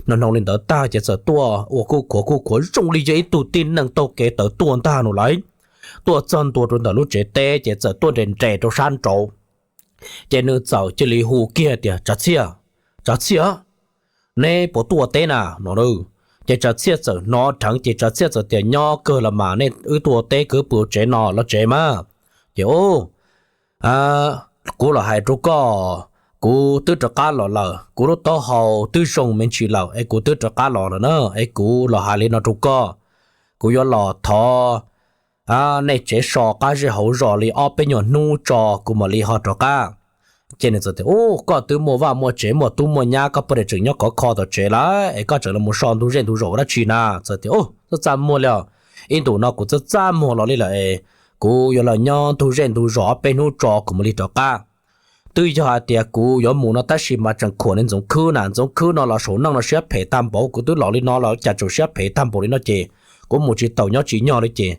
Hnov hnoos li ntawd tag ces txawm tuaj ua kuj khuav kuj khuav zoo li yog ib tug tib neeg taug kev tawv tuaj ntag no lauj. Tuaj txog ntua rau ntawm lub tsev teb ces txawm tuaj nres nres rau sab nraud. Ces nws txawm cia li hu kiag tias, Tsav Txhiaj, Tsav Txhiaj, neb puas tuaj ua teb na no. Ces Tsav Txhiaj txawm hnov dheev ces Tsav Txhiaj txawm tias, Nyob kawg los mas, nej wb tuaj ua teb kawg puas ua tsev no los tsev mas? Ces, Ub, kuv los hais rau koj, kuv twb rov qab los lawm, kuv lub taub hau twb zoo me ntsis lawm es kuv twb rov qab los lawm na, es kuv los hais li no rau koj, kuv yuav los thov nej tsev so qab zej hauv zos li ob peb nyuag hnub tso kuv mam li ho rov qab. Ces nws txawm tias, Ub, koj twb muaj vaj muaj tsev muaj tub muaj nyab, koj puas dam tseem nyob khov kho tom tsev lawm es koj tseem los so ntug zej ntug zos ua dab tsi na? Txawm tias, Ub, txaj txaj muag li os, ib ntus no kuv txaj txaj muag los li lawm es kuv yuav los nyob ntug zej ntug zos ob peb hnub tso kuv mam li rov qab. Twb yog hais tias kuv yuav mus no tab sis mas tseem khuam li Ntxoov Khwb na, Ntxoov Khwb no los saum neej no siab phem tag npaum, kuv twb los li no los cas tseem siab phem tag npaum li no ces kuv mus tsis taus nyob tsis nyog li ces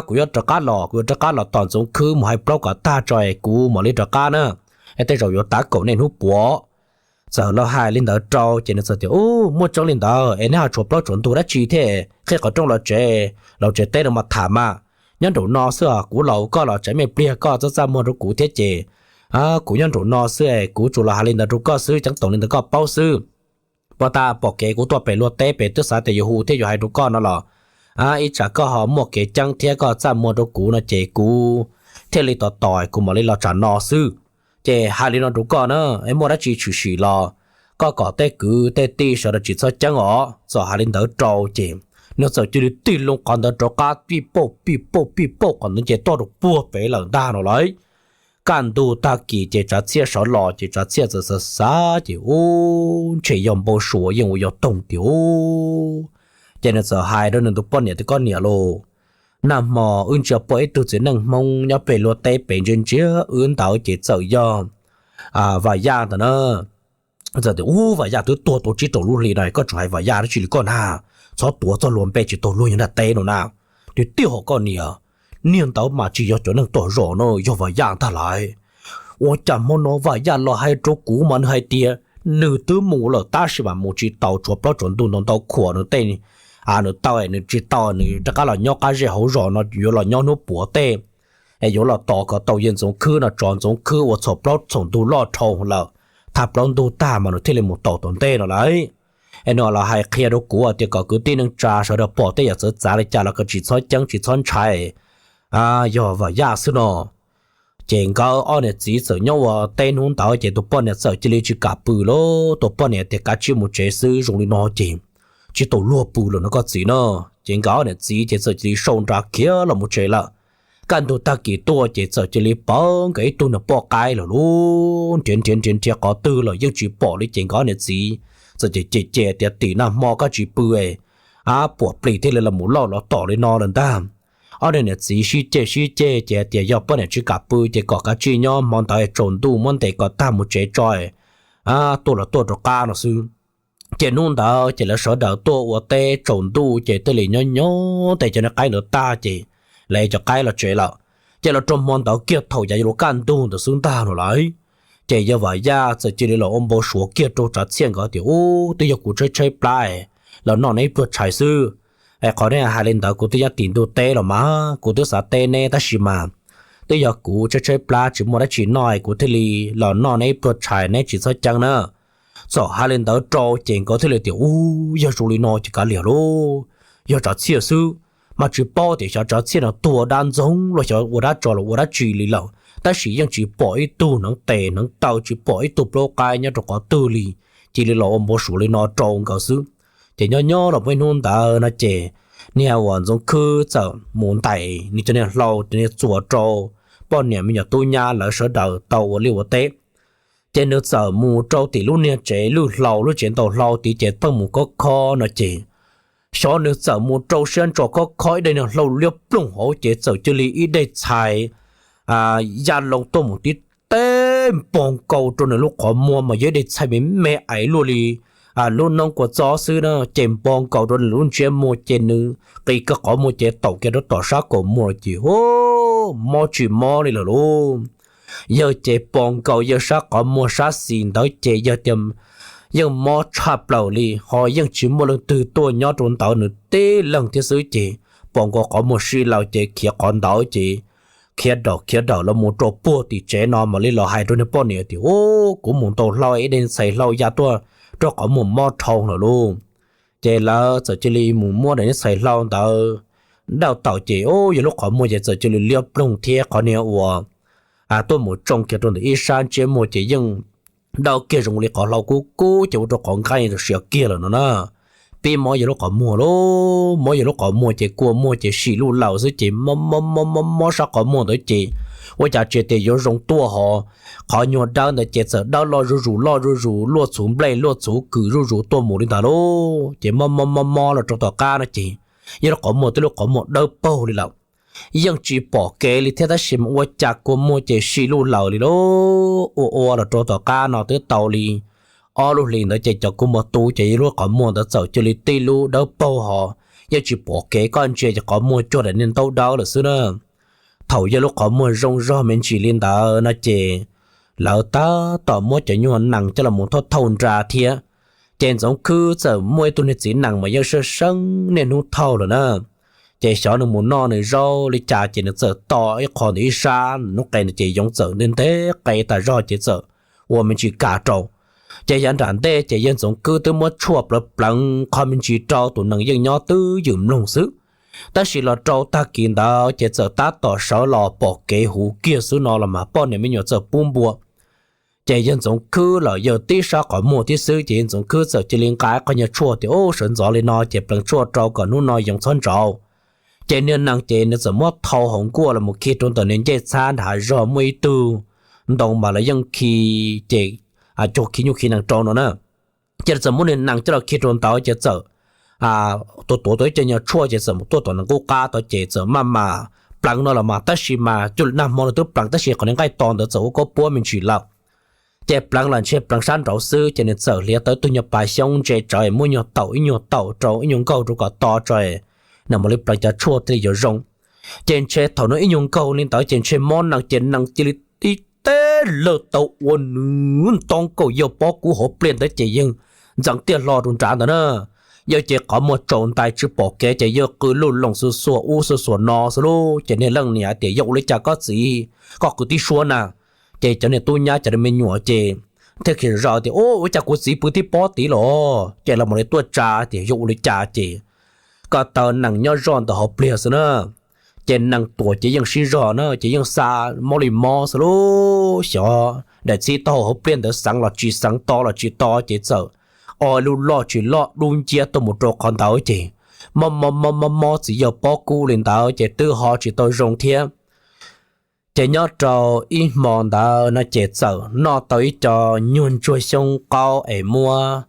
kuv yuav rov qab los, kuv yuav rov qab los tom Ntxoov Khwb mus hais plaub kom tag tso es kuv mam li rov qab na, es tej zaum yuav tav kaum nej hnub puav. Txawm los hais li ntawd rau ces nws txawm tias, Ub, muaj tseeb li ntawd es neb ho tshuav plaub tshuav ntug dab tsi thiab, qhib qhov rooj los tsev, los tsev teb no mas tham mas. Nyob nraum no xwb os, kuv laus koj los tsev me pliag koj txaj txaj muag rau kuv thiab ces kuv nyob nraum no xwb es kuv tsuas los hais li ntawd rau koj xwb, ceeb toom li ntawd koj paub xwb. Pom tas pom kev kuv tuaj pem luag teb pem twb xav tias yuav hu thiab yuav hais rau koj no los ib tsam koj ho muaj kev ceeb thiab koj txaj muag rau kuv no ces kuv thiaj li tos tos kuv mam li los tsam no xwb. Ces hais li no rau koj na, es muaj dab tsi tshwm sim los koj kom tej kwv tej tij sawv daws tsis txhob ceeb os. Txawm hais li ntawd rau ces nws txawm cia li tig loo qhov ntawd rov qab pij pauj pij pauj pij pauj qhov ntawd ces tuaj rau puag pem lawm ntag no lauj. Kaj ntug tag kis ces Tsav Txhiaj sawv los ces Tsav Txhiaj txawm xav xav ces ub, ntshe yog npau suav yeej ua yog toog tiag ub. Ces nws txawm hais rau nws tus poj niam tias, koj niam lauj, nag hmo wb ntsia pom ib tug txiv neej Hmoob nyob pem luag teb pem ntsia ntsia wb ntawd ces txawm yog Vam Yaj ntawd na. Txawm tias ub, Vam Yaj twb tuag tau tsib rau lub hli no koj tseem hais Vam Yaj dab tsi li koj na, txhob tuav txog luag npe tsis taus luag nyob nram teb no na. Tiag tiag hos koj niam, niag ntawd mas tsis yog cov neeg tom zos no, yog Vam Yaj ntag lauj. Ua cas hmo no Vam Yaj los hais rau kuv mas nws hais tias nws twb mus lawm tab sis mas mus tsis taus, tshuav plaub tsaus ntuj ntau ntau khuam nws tej, nws tau nws tsis tau nws rov qab los nyob qab zej hauv zos no yuav los nyob hnub puav tej es yuav los tos kom tau yawg Ntxoov Khwb no tso Ntxoov Khwb ua txhaum plaub txhaum ntug loj dhau lawm, thaj plaub ntug tag mas nws thiaj li mus tau tom ntej no lauj. Es nws los hais qhia rau kuv tias kom kwv tij neej tsa sawv daws pom tej yam txawv txav li cas los kom tsis txhob ceeb tsis txhob ntshai, yog Vam Yaj xwb no. Ces nkawd ob niam txiv txawm nyob ua teb hnub ntawd ces tus poj niam txawm cia li tsis kam pw lauj. Tus poj niam tias kav tsij mus tsev xwb, zoo li no ces tsis tau luag pw lawm no koj txiv no. Ces nkawd ob niam txiv ces txawm cia li sau nra khiav los mus tsev lawm. Kaj ntug tag kis tuaj ces txawm cia li pom nkawd ib tug niag poj qaib lawm lauj, nrhiav nrhiav nrhiav nrhiav qhov twg los yeej tsis pom li ces nkawd ob niam txiv txawm cem cem tias tim nag hmo koj tsis pw, ab puam plis thiaj li los mus loj los tom li no lawm ntag. Ob niag niam txiv sib ceg sib ceg ces hais tias yog poj niam tsis kam pw ces kom kav tsij nyob, hmo ntawd tsaus ntuj muab ntes kom tag mus tsev tso, tuaj los tuaj rov qab no xwb. Ces hnub ntawd ces lawv sawv daws tuaj ua teb tsaus ntuj ces thiaj li nyob nyob tes cov niag qaib ntawd tag ces lawv cov qaib los tsev lawm. Ces los rau hmo ntawd kiag thaum yav yuav luag kaj ntug ntawd xwb ntag no lauj, ces yawg Vam Yaj txawm cia li los ua npau suav kiag rau Tsav Txhiaj nkawd tias ub, twb yog kuv tshaib tshaib plab los noj neb ib pluag tshais xwb. Es qhov nej hais li ntawd kuv twb nyob tim ntug teb los mas kuv twb xav teb neb tab sis mas twb yog kuv tshaib tshaib plab tsis muaj dab tsi noj es kuv thiaj li los noj neb ib pluag tshais, neb tsis txhob ceeb na. Txawm hais li ntawd rau ces nkawd thiaj li tias ub, yog zoo li no ces kav liam lauj, yog Tsav Txhiaj xwb. Mas tsis paub tias xyov Tsav Txhiaj no tuag dab ntxoog los xyov ua dab tso los ua dab tsi li lawm tab sis yeej tsis pom ib tug hneev tes hneev taw, tsis pom ib tug plaub qaib nyob rau qhov twg li. Cia li los ua npau suav li no rau nkawd xwb. Ces nyob nyob los muaj ib hnub ntawd no ces niag uas Ntxoov Khwb txawm mus ntais nws cov niag hlau cov niag txuas rau poj niam me nyuam tub nyab lawv sawv daws tau ua liaj ua teb. Ces nws txawm mus rau tim lub niag tsev lwj hlau, lub tsev ntaus hlau tid ces pheej mus khob khob no ces xyov nws txawm mus rau siab ntso khob khob ib daim niag hlau liab ploog hauv ces txawm cia li ib daim txhais ya loo tuaj mus tib teb npo nkaus rau nws lub qhov muag mas yog ib daim txhais me me aiv luaj li lub noob kua txob xwb na, ces npo nkaus rau nws lub ntsiab muag ces nws qis kiag qhov muag ces taum kiag rau tom sab kaum muag ces mob tsis mob li lawm lauj. Yawg ces pom nkaus yawg sab qhov muag sab xis ntawd ces yawg tias yeej mob tshaj plaws li ho yeej tsis muaj leej twg tuaj nyob rau ntawd, nws tib leeg thiab xwb ces pom nkaus qhov muag sij laws ces khiav qhov ntawd ces khiav dawm khiav dawm los mus rau puag tim tsev no mam li los hais rau niag poj niam tias ub, kuv mus ntaus hlau ib daim txhais hlau ya tuaj rau qhov muag mob dhau lawm lauj. Ces lawv txawm cia li mus muab daim txhais hlau ntawd dauj tawm ces ub, yawg lub qhov muag ces txawm cia li liab ploog thiab qhov niag uas tuaj mus tsoo kiag rau ntawm ib sab ntsiab muag ces yeej dauj kiag zoo li qhov hlau kub kub ces ua rau qhov nqaij ntawd siav kiag lawm no na. Pib mob yawg lub qhov muag lauj, mob yawg lub qhov muag ces kua muag ces sim luj laws xwb ces mob mob mob mob sab qhov muag ntawd ces ua cas tsis tias yuav zoo tuaj hos. Qhov nyuag dawb ntawd ces txawm dawb loj zuj zus loj zuj zus, luaj txhuv nplej luaj txhuv kws zuj zus tuaj mus li ntawd lauj. Ces mob mob mob mob los rau tom qab no ces yawg lub qhov muag twb lub qhov muag dawb paug li lawm, yeej tsis pom kev li thiab tab sis mas ua cas kua muag ces sim luj laws li lauj. Ua ua los rau tom qab no twb tau li ob lub hlis ntawd ces cov kua muag tu ces yawg lub qhov muag ntawd txawm cia li tib lub dawb paug hos, yeej tsis pom kev, koj ntsia ces qhov muag cuag daim niag ntaub dawb lawm xwb na. Thaum yawg lub qhov muag zoo zog me ntsis li ntawd no ces lawv tab tom muab cov nyuag nees coj los thauj thauj nra thiab. Ces Ntxoov Khwb txawm muaj ib tug niag txiv nees mas yeej seeb seeb niaj hnub thauj lawm na. Ces xyov nws mus noj nws zaub li cas ces nws txawm to ib qho ntawm ib sab hnub qe ntawd ces yoov txawm ntev ntev qe tas zog ces txawm ua me ntsis kam rau. Ces yav nram ntej ces yawg Ntxoov Khwb twb muab tshuaj pleev pleev qho me ntsis rau, tus nees yeej nyob twj ywm mloog xwb. Tab sis los rau tag kis ntawd ces txawm tab tom sawv los pom kev huv kiag xwb no los mas poj niam me nyuam txawm pub npua. Ces yawg Ntxoov Khwb los yawg tib sab qhov muag tib xwb ces yawg Ntxoov Khwb txawm cia li nqa qhov nyuag tshuaj tias, Ub, sawv ntxov li no ces pleev tshuaj rau kom hnub no yoov txhob ntsauv. Ces niag nees ces nws txawm muab thau hauv nkuaj los mus khi rau ntawm niag ncej txhab nrad zog muaj ib tug ntoo mas lawv yeej khi, ces cuag khi nyuj khi nees rau no na. Ces txawm muab niag nees coj los khi rau ntawd ces txawm tuav tuav tau ib co nyuag tshuaj ces txawm mus tuaj tom nees nkuj qab tod ces txawm maj mam pleev no los mas tab sis mas cuaj nag hmo no twb pleev tab sis qhov niag nqaij to ntawd txawm ua koj puab me ntsis lawm. Ces pleev los ntshe pleev sab nraud xwb ces nws txawm hliav tau ib tug nyuag pas xyoob ntse tsawv muab nyuag taum ib nyuag taum rau ib nyuag nkaug rau kom to tso, nws mam li pleev cov tshuaj thiaj li yuav zoo. Ces ntshe thaum no ib nyuag nkaug li ntawd ces ntshe mob nees ces nees cia li tib teb lawg tau ua nws ntoo nkaus yawg pob kub hauv pliaj ntawd ces yawg ntxeev tiaj hlo rau nrad ntawd na. Yawg ces qhov muag tsaus ntais tsis pom kev ces yawg qw luj loos xuas xuas ub xuas xuas no xwb lauj. Ces niag leej niam tias, Yog ua li cas koj txiv, koj qw tib suab na? Ces cov niag tub nyab cov me nyuam ces thiaj khiav zoj tias, Ub, ua cas kuv txiv pw tib pob tid los? Ces lawv mam li tuaj tsa tias, Yog ua li cas? Ces ko taw nees nyob zoj ntawm hauv pliaj xwb na. Ces nees tuam ces yeej sib zog na ces yeej xa mob li mob xwb lauj. Xyov daim txhib taub hau hauv pliaj ntawd xeev los tsis xeev, to los tsis to ces txawm o lub loj tsis loj dub nciab tuaj mus rau qhov ntawd ces mob mob mob mob mob txiv yawg pob kub li ntawd ces twb ho tsis tau zoo thiab. Ces nyob rau ib hmo ntawd no ces txawm noj tau ib co nyuag ntsuag xyoob qaub es muab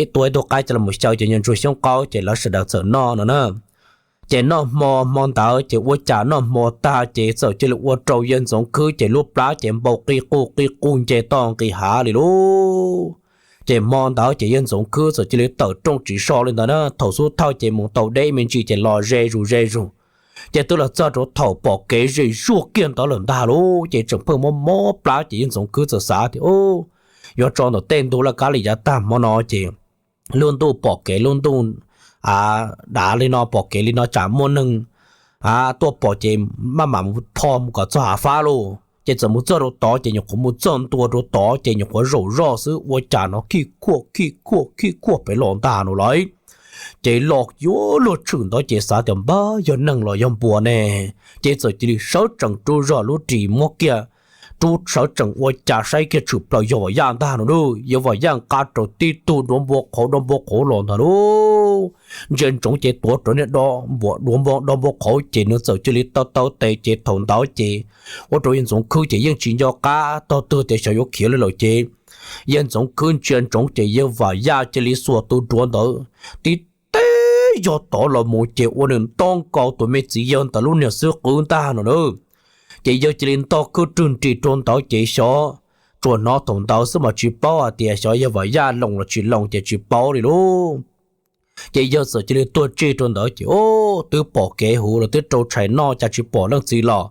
ib tua ib tug qaib coj los xyaw cov nyuag ntsuag xyoob qaub ces lawv sawv daws txawm noj no na. Ces noj hmo hmo ntawd ces ua cas noj hmo tag ces txawm cia li ua rau yawg Ntxoov Khwb ces lub plab ces npau qij quj qij quj nce toj nqis hav li lauj. Ces hmo ntawd ces yawg Ntxoov Khwb txawm cia li tawm rooj tsis so li ntawd na. Thaum xub thawj ces mus tau deb me ntsis ces los ze zus ze zus, ces twb los txog rau thaum pom kev ze zuaj kiag ntawd lawm ntag lauj. Ces tseem pheej mob mob plab ces yawg Ntxoov Khwb txawm xav tias, Ub, yuav tso ntawm tej ntug laj kab li yav tag hmo no ces lub ntuj pom kev lub ntuj dav li no pom kev li no tsam muaj neeg tuaj pom ces maj mam mus pho mus kom txog hav fab lauj. Ces txawm mus txog rau tod ces nyuam qhuav mus txog ntua rau tod ces nyuam qhuav zaum zoj xwb ua cas no khij khuaj khij khuaj khij khuaj pem los ntag no lauj. Ces los yuav luag tshwm ntawd ces xav tias npab yog neeg los yog npua ne. Ces txawm cia li sawv tsees rub zog lub ris muab kiag, rub sawv tsees ua cas saib kiag tshwm plaws yawg Vam Yaj ntag no lauj. Yawg Vam Yaj nqa rau tib tug duav npua qhauv duav npua qhauv los ntag lauj. Ntsia ntsoov ces tuav rawv niag duav npua duav npua qhauv ces nws txawm cia li taw taw tes ces thaum ntawd ces ua rau yawg Ntxoov Khwb ces yeej tsis nco qab tog twg tias xyov yuav khiav li lawm ces yawg Ntxoov Khwb ntsia ntsoov ces yawg Vam Yaj cia li xuas tus duav ntawd tib teb yog tod los mus ces ua nws nto nkaus tus me txiv yawg ntawd lub niag xub qwb ntag no na. Ces yawg cia li nto khwb rwg nris rau ntawd ces xyov, tsuas hnov thaum ntawd xwb mas tsis paub hais tias xyov yawg Vam Yaj loos los tsis loos ces tsis paub li lauj. Ces yawg txawm cia li tuag tsig rau ntawd ces twb pom kev huv los twb rau tshais noj cas tsis pom leej txiv los.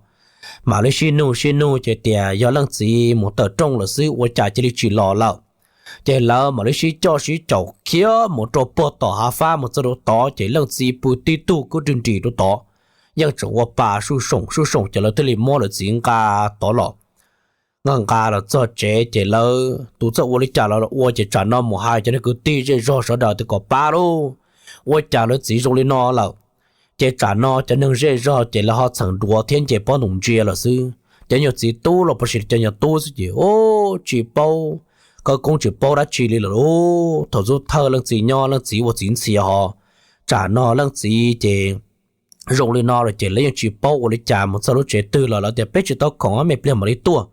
Mam li sib nug sib nug ces tias yog leej txiv mus tawm rooj lawm xwb ua cas cia li tsis los lawm. Ces lawv mam li sib coj sib caum khiav mus rau puag tom hav fab mus txog rau tod ces leej txiv pw tib tug khwb rwg nris rau tod, yeej tseem ua pa suj soom suj soom ces lawv thiaj li muab lawv txiv nqa tod los. Nqa nqa los txog tsev ces lawv tus txawj ua li cas los ua ces tsam no mus hais cov neeg kwv tij zej zog sawv daws tias kom pab lauj, ua cas lawv txiv zoo li no lawm. Ces tsam no cov neeg zej zog ces lawv ho txheem duav thiab nce pob ntoos ntsia lawm xwb. Cov nyuag txiv tub los puas sis cov nyuag tub xwb ces tsis paub khawv koob tsis paub dab tsi li lawm lauj. Thaum xub thawj leej txiv nyob leej txiv ua txiv ntxhias ho, tsam no leej txiv ces zoo li no lawm ces lawv yeej tsis paub ua li cas. Mus txog lub tsev twg los lawv tias peb tsis tau khoom, me pliag mam li tuaj,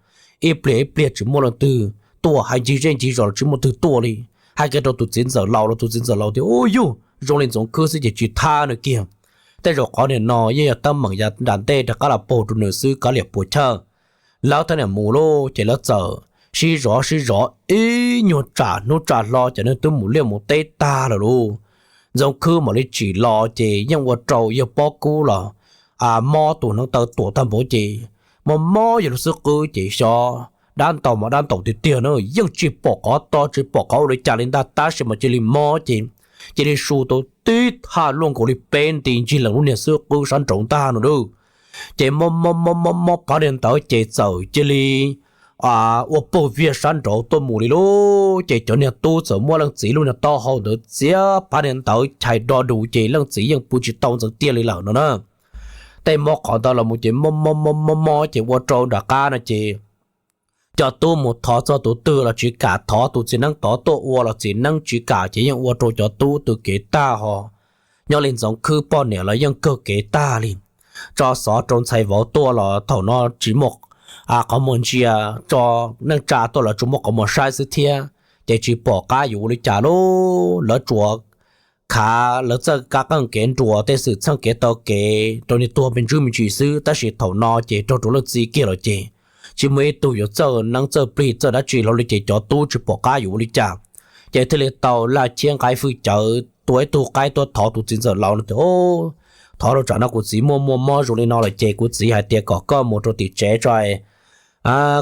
ib pliag ib pliag tsis muaj leej twg tuaj, hais ncig zej ncig zos los tsis muaj twg tuaj li. Hais kiag rau tus txiv ntxawm laus los tus txiv ntxawm laus tias u yug zoo li Ntxoov Khwb xwb ces tsis thab nws kiag. Tej zaum qhov niag no yeej yog teeb meem yav nram ntej rov qab los paug rau nws xwb kav liam puas chawj. Lawv thiaj niam mus lauj ces lawv txawm sib zov sib zov ib nyuag tsam hnub tsam hlo ces neeg twb mus liaj mus teb tag lawm lauj. Ntxoov Khwb mam li tsim los ces yeej ua rau yawg pob kub los mob tus hneev taw tuam tag npaum ces mob mob yawg lub xub qwb ces xyov dab ntaus mas dab ntaus tiag tiag na, yeej tsis pom qhov to tsis pom qhov ua li cas li ntag tab sis mas cia li mob ces cia li su tau tib thaj luaj nkaus li peb nti ncig lees lub niag xub qwb sab nraud ntag no lauj. Ces mob mob mob mob mob phab niag ntawd ces txawm cia li ua paug viag sab nraud tuaj mus li lauj. Ces cov niag tub txawm muab leej txiv lub niag taub hau ntawd txiav phab niag ntawd chais do dus ces leej txiv yeej pw tsis tau ntxeev tiaj li lawm no na. Tej mob qhov ntawd los mus ces mob mob mob mob mob ces ua rau nram qab no ces cov tub mus thov txog tus twg los tsis kam thov, tus txiv neeb tod tuaj ua los txiv neeb tsis kam, ces yeej ua rau cov tub tu kev tag ho. Nyob li Ntxoov Khwb poj niam los yeej kawg kev tag li. Tso xov rau ntxhais vauv tuaj los thaum no tsis muaj qhov muag ntsia, tso neej tsa tuaj los tsuas muaj qhov muag saib xwb thiab, ces tsis pom qab yuav ua li cas lauj. Lawv tsuas khav lawv txawj kab qeej kev nruas, tej xwm txheej kev taw kev rau niag tuag me ntsis me ntsis xwb, tab sis thaum no ces raug rau leej txiv kiag lawm ces tsis muaj ib tug yuav txawj neeb txawj plig txawj dab tsi hlo li, ces cov tub tsis pom qab yuav ua li cas, ces thiaj li tau laj chiab nqaij fwj cawv tua ib tug qaib tuaj thov tus txiv ntxawm laus no tias, Thov rau tsam no kuv txiv muaj muaj mob zoo li no lawm ces kuv txiv hais tias kom koj mus rau tim tsev tso,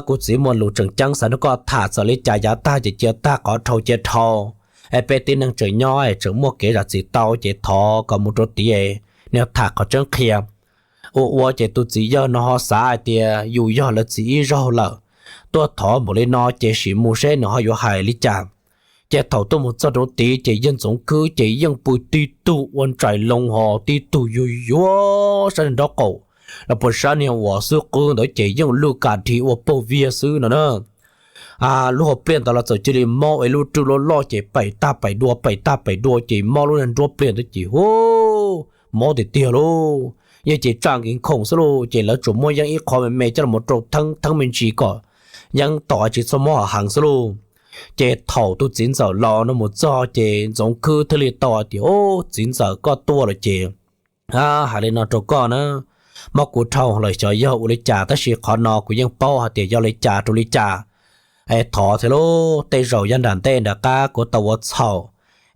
kuv txiv muaj lus tseem ceeb xav nrog koj tham, txawm li cas yav tag ces cia tag, qhov dhau cia dhau. Es peb tib neeg tseem nyob es tseem muaj kev zam txim tau, ces thov kom mus rau tid, nws tham qhov tseeb qhia. Ua ua ces tus txiv yawg no ho xav hais tias yus yog lawv txiv ib zaug lawm, tuaj thov npaum li no ces sim mus seb nws ho yuav hais li cas. Ces thaum tuaj mus txog rau tid ces yawg Ntxoov Khwb ces yeej pw tib tug ua ntsais loo ho tib tug yuag yuag sab niag nraub qaum, los puas sab niag uas xub qwb ntawd ces yeej lwj kam dhi ua paug viag xwb no na. Lub hauv pliaj ntawd los txawm cia li mob es lub rwj loj loj ces paim tag paim dua paim tag paim dua ces mob lub niag nruab pliaj ntawd ces hu, mob tiag tiag lauj. Yeej ces tsaj nkees khoom xwb lauj, ces lawv tsuas muab yeeb ib qho me me coj los rau theeb theeb me ntsis kom yeeb tom tsis txhob mob heev xwb lauj. Ces thaum tus txiv ntxawm laus no mus txog ces Ntxoov Khwb thiaj li tau hais tias, Txiv ntxawm, koj tuaj lawm ces hais li no rau koj na, mob kuv dhau lawm xyov yog ua li cas, tab sis qhov no kuv yeej paub hais tias yog li cas rau li cas. Es thov thiab lauj, tej zaum yav nram ntej nram qab kuv tau ua txhaum,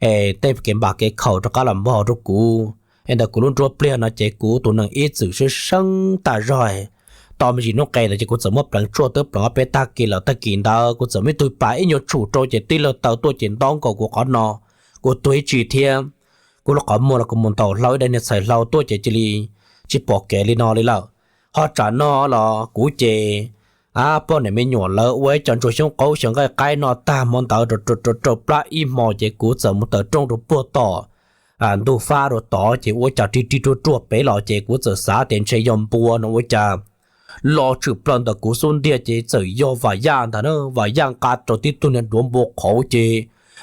es tej kev npam kev khaum rov qab los npog rau kuv. Es ntawm kuv lub nruab pliaj no ces kuv tus neeg ib txwm sib seeb tas zog, tau me ntsis hnub qes ntawd ces kuv txawm muab pleev tshuaj twb pleev ob peb tag kis lawm, tag kis ntawd kuv txawm muaj ib tug pas ib nyuag tshum rau ces tib lawg taw tuaj ces ntaub nkaus kuv qhov no, kuv tuag ib tsi thiab. Kuv lub qhov muag los kuv mus ntaus hlau ib daim niag txhais hlau tuaj ces cia li tsis pom kev li no li lawm. Ho tsam no los kuv ces poj niam me nyuam lawv ua ib co ntsuag xyoob qaub xyaw nqaij qaib noj tag hmo ntawd rau plab ib hmo ces kuv txawm mus tawm rooj rau puag tom ntug fab rau tod ces ua cas rig rig ruag ruag pem los ces kuv txawm xav tias ntshe yog npua no ua cas los tshwm plaws ntawm kuv xub ntiag ces txawm yog Vam Yaj ntag na. Vam Yaj nqa rau tib tug niag duav npua qhauv ces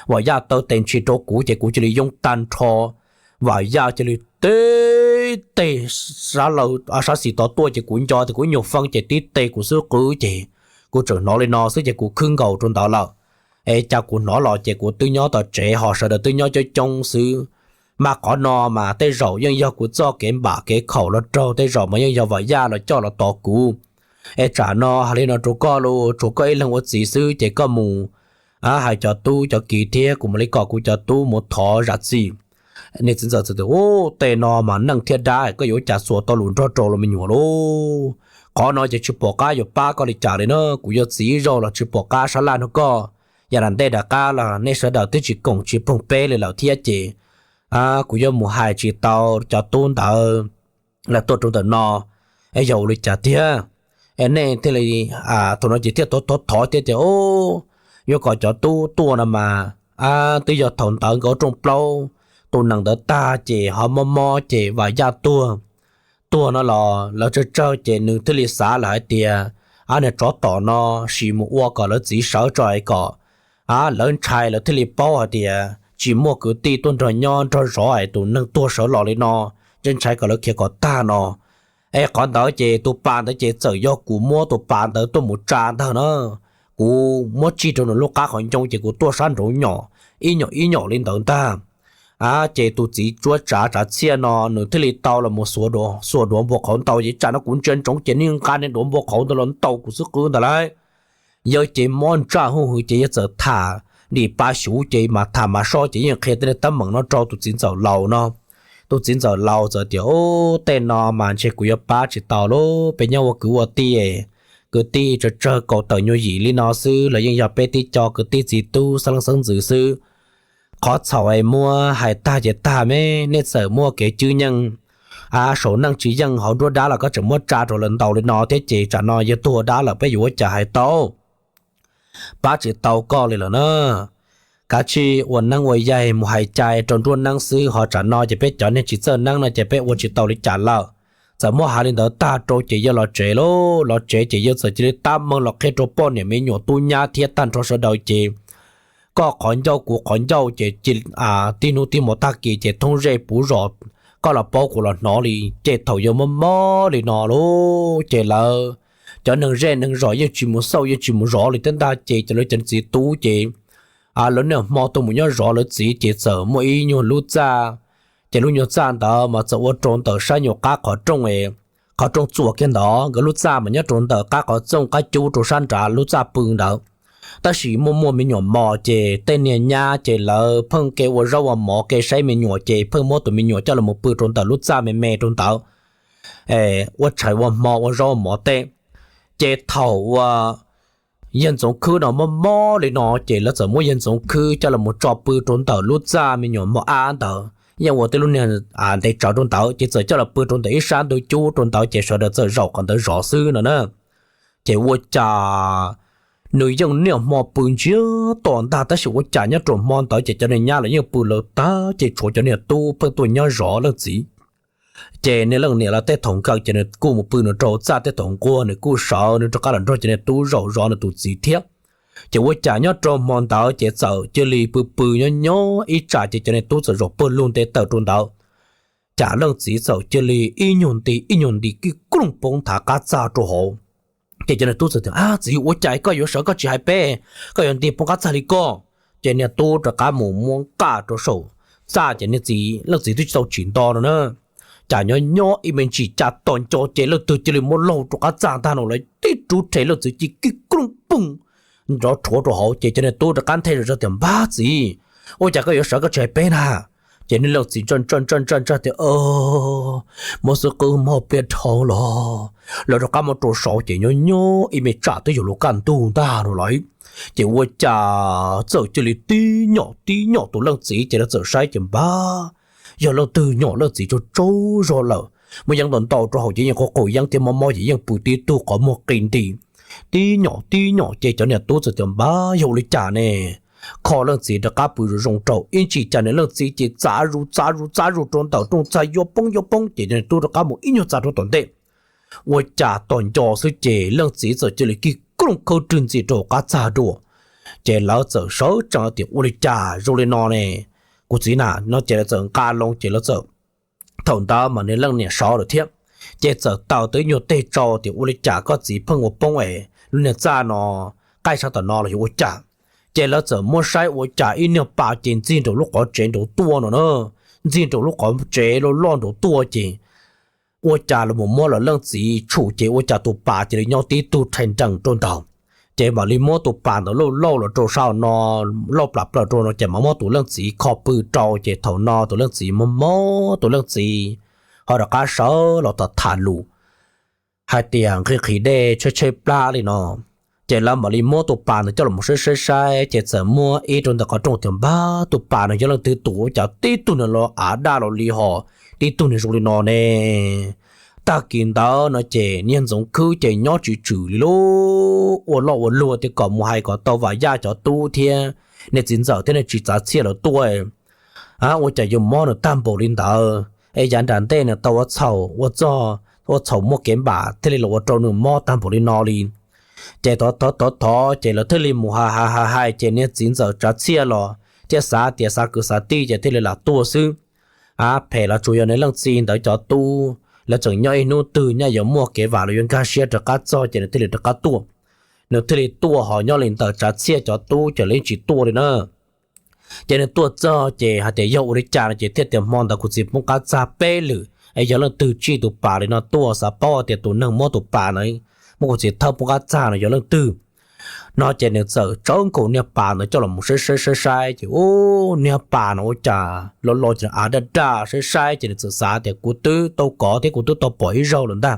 Vam Yaj taw tes ntshis rau kuv ces kuv cia li yoob tag nrho. Vam Yaj cia li teb tes sab law sab xis tod tuaj ces kuv nco tias kuv ib nyuag feeb ces tib tes kuv xub qwb ces kuv tseem hnov li no xwb ces kuv khwb nkaus rau ntawd lawm. Es cas kuv hnov los ces kuv twb nyob tom tsev ho sawv daws twb nyob coob coob xwb. Mas qhov no mas tej zaum yeej yog kuv txoj kev npam kev khaum los raug, tej zaum mas yeej yog Vam Yaj los coj los tos kuv. Es tsam no hais li no rau koj los, tshuav koj ib leeg ua txiv xwb ces koj mus hais cov tub cov kiv thiab kuv mam li kom kuv cov tub mus thov zam txim. Niag txiv ntxawm txawm tias, Ub, tej no mas neeg thiab dab, koj yuav ua cas xuas tau lus nrog rau los me nyuam lauj? Qhov no ces tsis pom qab yuav pab koj li cas li na. Kuv yog txiv ib zaug los tsis pom qab sab laj nrog koj. Yav nram ntej nram qab los nej sawv daws twb tsis koom tsis poog peb li lawm thiab ces kuv yuav mus hais tsis tau cov tub ntawd lawv tuaj rau ntawm no, es yog ua li cas tiag? Es nej thiaj li, thaum no ces thiaj thov thov thov thiab tias, Ub, yuav kom cov tub tuaj no mas twb yog thaum ntawd nkawd ua rooj plaub, tus nees ntawd tag ces ho mob mob ces Vam Yaj tuag. Tuag no los lawv tsawg tsawg ces nws thiaj li xav lawm hais tias, a, niag tsov tom no sim mus ua kom lawv txiv sawv tso es kom lawv ntshai, lawv thiaj li paub hais tias tsis muaj kwv tij tuaj nrog nyob nrog zov es tus neeg tuag sawv los li no, ntshai ntshai kom lawv khiav kom tag no. Es qhov ntawd ces tus pas ntawd ces txawm yog kuv muab tus pas ntawd tuaj mus tsa ntag na. Kuv muab tsij rau nws lub qab qhov ncoo ces kuv tuaj sab nraud nyom, ib nyom ib nyom li ntawd ntag. A, ces tus txiv tsuab tsav tsav txhiaj no nws thiaj li tau los mus xuas duav npua qhauv ntaus ces tsam no kuv ntsia ntsoov ces niag nqa niag duav npua qhauv ntawd los ntaus kuv xub qwb ntawd lauj. Yawg ces mob ntsaj huj hwv ces yawg txawm tham dim pa xyuv ces mas tham mas soj ces yeej qhia tej niag teeb meem no rau tus txiv ntxawm laus no. Tus txiv ntxawm laus txawm tias, Ub, tej no mas ntshe kuv yuav pab tsis tau lauj, peb nyob ua kwv ua tij, kwv tij tsawg tsawg kaum tawm nyuag yim li no xwb los yeej yog peb tib co kwv tij txiv tub xeeb leej xeeb ntxwv xwb. Qhov txhaum es muab hais tag ces tag me, nej txawm muaj kev cwb nyeej, a, saum neej tsis yeej hauv nruab dab los koj tseem muab tsa rau lawv ntaus li no thiab ces tsam no yawg tuag dab lawm peb yuav ua cas hais tau. Pab tsis tau koj li lawm na. Kav tsij ua neeb ua yaig mus hais cai rau nruab neeb xwb, ho tsam no ces peb cov neeg tsis txawj neeb no ces peb ua tsis tau li cas lawm. Txawm muab hais li ntawd tag rau ces yawg los tsev lauj. Los tsev ces yawg txawm cia li tab meeg los qhia rau poj niam me nyuam tub nyab thiab tag nrho sawv daws ces koj qhov ncauj kuv qhov ncauj ces tib hnub tib hmo tag kis ces thoob zej puv zos koj los paub kuv los hnov li. Ces thaum yawg mob mob li no lauj ces lawv cov neeg zej neeg zos yeej tsis mus xauj yeej tsis mus zov li thiab ntag. Ces cov lawv cov txiv tub ces lawv niaj hmo tuaj mus nyob zov lawv txiv ces txawm muaj ib nyuag lub txaj. Ces lub nyuag txaj ntawd mas txawm ua rau ntawm sab nyuag qab qhov rooj, qhov rooj txuas kiag ntawd. Nkawd lub txaj mas nyob rau ntawm qab qhov txooj qab cub rau sab nrad lub txaj pw ntawd. Tab sis muaj muaj me nyuam mos ces tej niag nyab ces lawv pheej ke ua zaub ua mov ke saib me nyuam ces pheej muab tus me nyuam coj los pw rau ntawm lub txaj me me rau ntawd, ua tshais ua hmo ua zaub ua mov tej. Ces thaum uas yawg Ntxoov Khwb no mob mob li no ces lawv txawm muab yawg Ntxoov Khwb coj los tso pw rau ntawm lub txaj me nyuam mos ab ntawd, yeej ua tej lub niag ntev tsawv rau ntawd ces txawm coj los pw rau ntawm ib sab ntug cub rau ntawd ces sawv daws txawm zaum qhov ntawd zov xwb no na. Ces ua cas nws yeej niaj hmo pw ntsiag to ntag tab sis ua cas nyob rau hmo ntawd ces cov niag nyab los yeej pw lawv tag ces tshuav cov niag tub pheej tuaj nyob zov leej txiv. Ces niag leej niam los tej thaum nkaus ces nws kuj mus pw nws rau txaj, tej thaum nquag nws kuj sawv nws rov qab los nrog cov niag tub zaum zov nws tus txiv thiab. Ces ua cas nyob rau hmo ntawd ces txawm cia li pw pw nyob nyob ib tsam ces cov niag tub txawm zaum pawg lug nte tawm rau ntawd. Cas leej txiv txawm cia li ib nyuag nti ib nyuag nti kib klooj poob nthav qab txaj rau hauv. Ces cov niag tub txawm tias, Ab txiv, ua cas koj yuav sawv koj tsis hais peb, koj yuav nti poob qab txaj li koj? Ces niag tub rov qab mus muab nqaj rau saum txaj ces niag txiv, leej txiv twb tsis tau tsim nto no na. Cas nyob nyob ib me ntsis cas tom nco ces leej twg cia li muab laug rau qab txaj ntag no lawv tib rub rhe leej txiv cia kib klooj poob nrov rhuav rau hauv. Ces cov niag tub rov qab nthe zog tias, Npab txiv, ua cas koj yuav sawv koj tsis hais peb na? Ces niag leej txiv ntsaj ntsaj ntsaj ntsaj tias, Mob xwb qwb mob pliaj dhau los. Lawv rov qab muab rau saud ces nyob nyob ib me tsam twb yuav luag kaj ntug ntag no lawm. Ces ua cas txawm cia li tib nyom tib nyom tus leej txiv ces lawv txawm saib ces npab, yog leej twg nyom leej txiv tsaug tsaug zog lawm. Muaj yeeb ntau ntau rau hauv ces yeej qaug qaug yeeb thiab mob mob ces yeej pw tib tug qhov muag qis nti. Tib nyom tib nyom ces cov niag tub txawm tias, Npab, yog ua li cas ne? Kho leej txiv rov qab pw zoo zoo rau ib ntsis cas nws leej txiv ces txav zus txav zus txav zus rau ntawm rooj txaj yuav poob yuav poob ces cov niag tub rov qab mus ib nyuag txav rau tom ntej. Ua cas tom nco xwb ces leej txiv txawm cia li kib klooj khawb rwg ntxim rau qab txaj dua. Ces lawv txawm sawv tsees tias, Ua li cas zoo li no ne? Kuv txiv na, no ces lawv txawm nqa loo ces lawv txawm, thaum ntawd mas niag leej niam sov lawm thiab. Ces txawm taws tau ib nyuag teg tsau tias, Ua li cas koj txiv pheej ua poob es lub niag txaj no qaij sab tom no los yog ua cas? Ces lawv txawm muab saib ua cas ib niag pas ces ntxig nraum lub qhov tsev nraud tuaj no na. Ntxig nraum lub qhov tsev loj loj nraud tuaj ces ua cas los mus muab lawv leej txiv tshum ces ua cas tus pas cia li nyob tib tug rhais nrees rau ntawd. Ces mam li muab tus pas ntawd lauj lauj los rau sab no, lauj plam plaws rau no ces mam muab tus leej txiv kho pw rau ces thaum no tus leej txiv mob mob tus leej txiv ho rov qab sawv los tham tham lus hais tias nqhis qhis dej tshaib tshaib plab li no. Ces lawv mam li muab tus pas ntawd coj los saib saib saib ces txawm muab ib rau ntawm qhov rooj tias, Npab, tus pas no yog leej twg tus ua cas tib tug nws los av daj los li hos, tib tug nws zoo li no ne? Tag kis ntawd no ces niag Ntxoov Khwb ces nyob tsis tswm li lauj, ua loj ua luag tias kom mus hais kom tau Vam Yaj cov tub thiab niag txiv ntxawm thiab niag tsis txav txhiaj lawv tuaj ua cas yuav mob nws tag npaum li ntawd es yav nram ntej nws tau ua txhaum, ua txhaum muaj kev npam thiaj li los ua rau nws mob tag npaum li no li. Ces thov thov thov thov ces lawv thiaj li mus hais hais hais hais ces niag txiv ntxawm tsav txhiaj los thiaj xav tias xav kwv xav tij ces thiaj li lam tuaj xwb. Phem los tsuas yog niag leej txiv ntawd cov tub, lawv tseem nyob ib hnub twg nyaj yuav muaj kev vam los yuav nkag siab rov qab txog ces nws thiaj li rov qab tuaj. Nws thiaj li tuaj ho nyob li ntawm tsav txhiaj cov tub ces lawv yeej tsis tuaj li na. Ces nws tuaj txog ces hais tias yog ua li cas no ces thiaj tias hmo ntawd kuv txiv poob qab txaj peb lwm es yog leej twg tsij tus pas li no tuaj, xav paub tias tus neeg muab tus pas ntawd muab kuv txiv thawb poob qab txaj no yog leej twg. No ces nws txawm tsawv nkaus niag pas ntawd coj los saib saib saib saib ces ub, niag pas no ua cas los los ces av daj daj, saib saib ces nws txawm xav tias kuv twb tau kov thiab kuv twb tau pom ib zaug lawm ntag.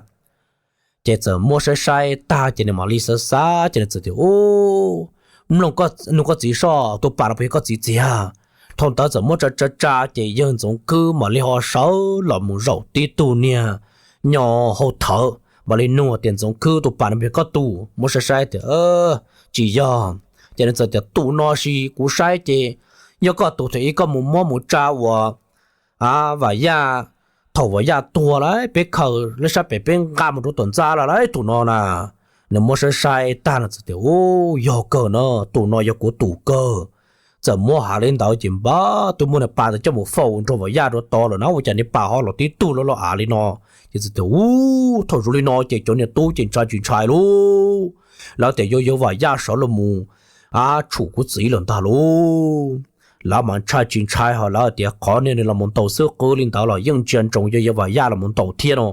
Ces txawm muab saib saib tag ces nws mam li xav xav ces nws txawm tias ub, mloog, nug koj txiv soj, tus pas no puas yog koj txiv txiag? Thaum ntawd txawm muab tsa tsa tsa ces yawg Ntxoov Khwb mam li ho sawv los mus zaum tib tug niag nyo hau thawv, mam li nug tias Ntxoov Khwb, tus pas no puas yog koj tus? Muab saib saib tias tsis yog. Ces nws txawm tias tus no sis kuv saib ces yog koj tus, thaum ub koj mus muab mus tsa uas Vam Yaj Thaum Vam Yaj tuag lawm peb khaws lawv sab pem peb nqa mus rau tom ntxa lawm lauj, tus no na. Nws muab saib saib tag no txawm tias, Ub, yog kawg no, tus no yog kuv tus kawg. Txawm muab has li ntawd ces npab twb muab niag pas ntawd coj mus faus nrog Vam Yaj rau tod lawm na, ua cas niag pas ho los tib tug loj loj av li no. Ces txawm tias, Ub, thaum zoo li no ces cov niag tub ces ntshai tsis ntshai lauj. Lawv tias yuav yawg Vam Yaj sawv los mus tshum kuv txiv lawm ntag lauj. Lawv mas ntshai tsis ntshai ho lawv tias qhov niag nws los mus ntaus xwb qwb li ntawd los yeej ntsia ntsoov yog yawg Vam Yaj los mus ntaus thiab no.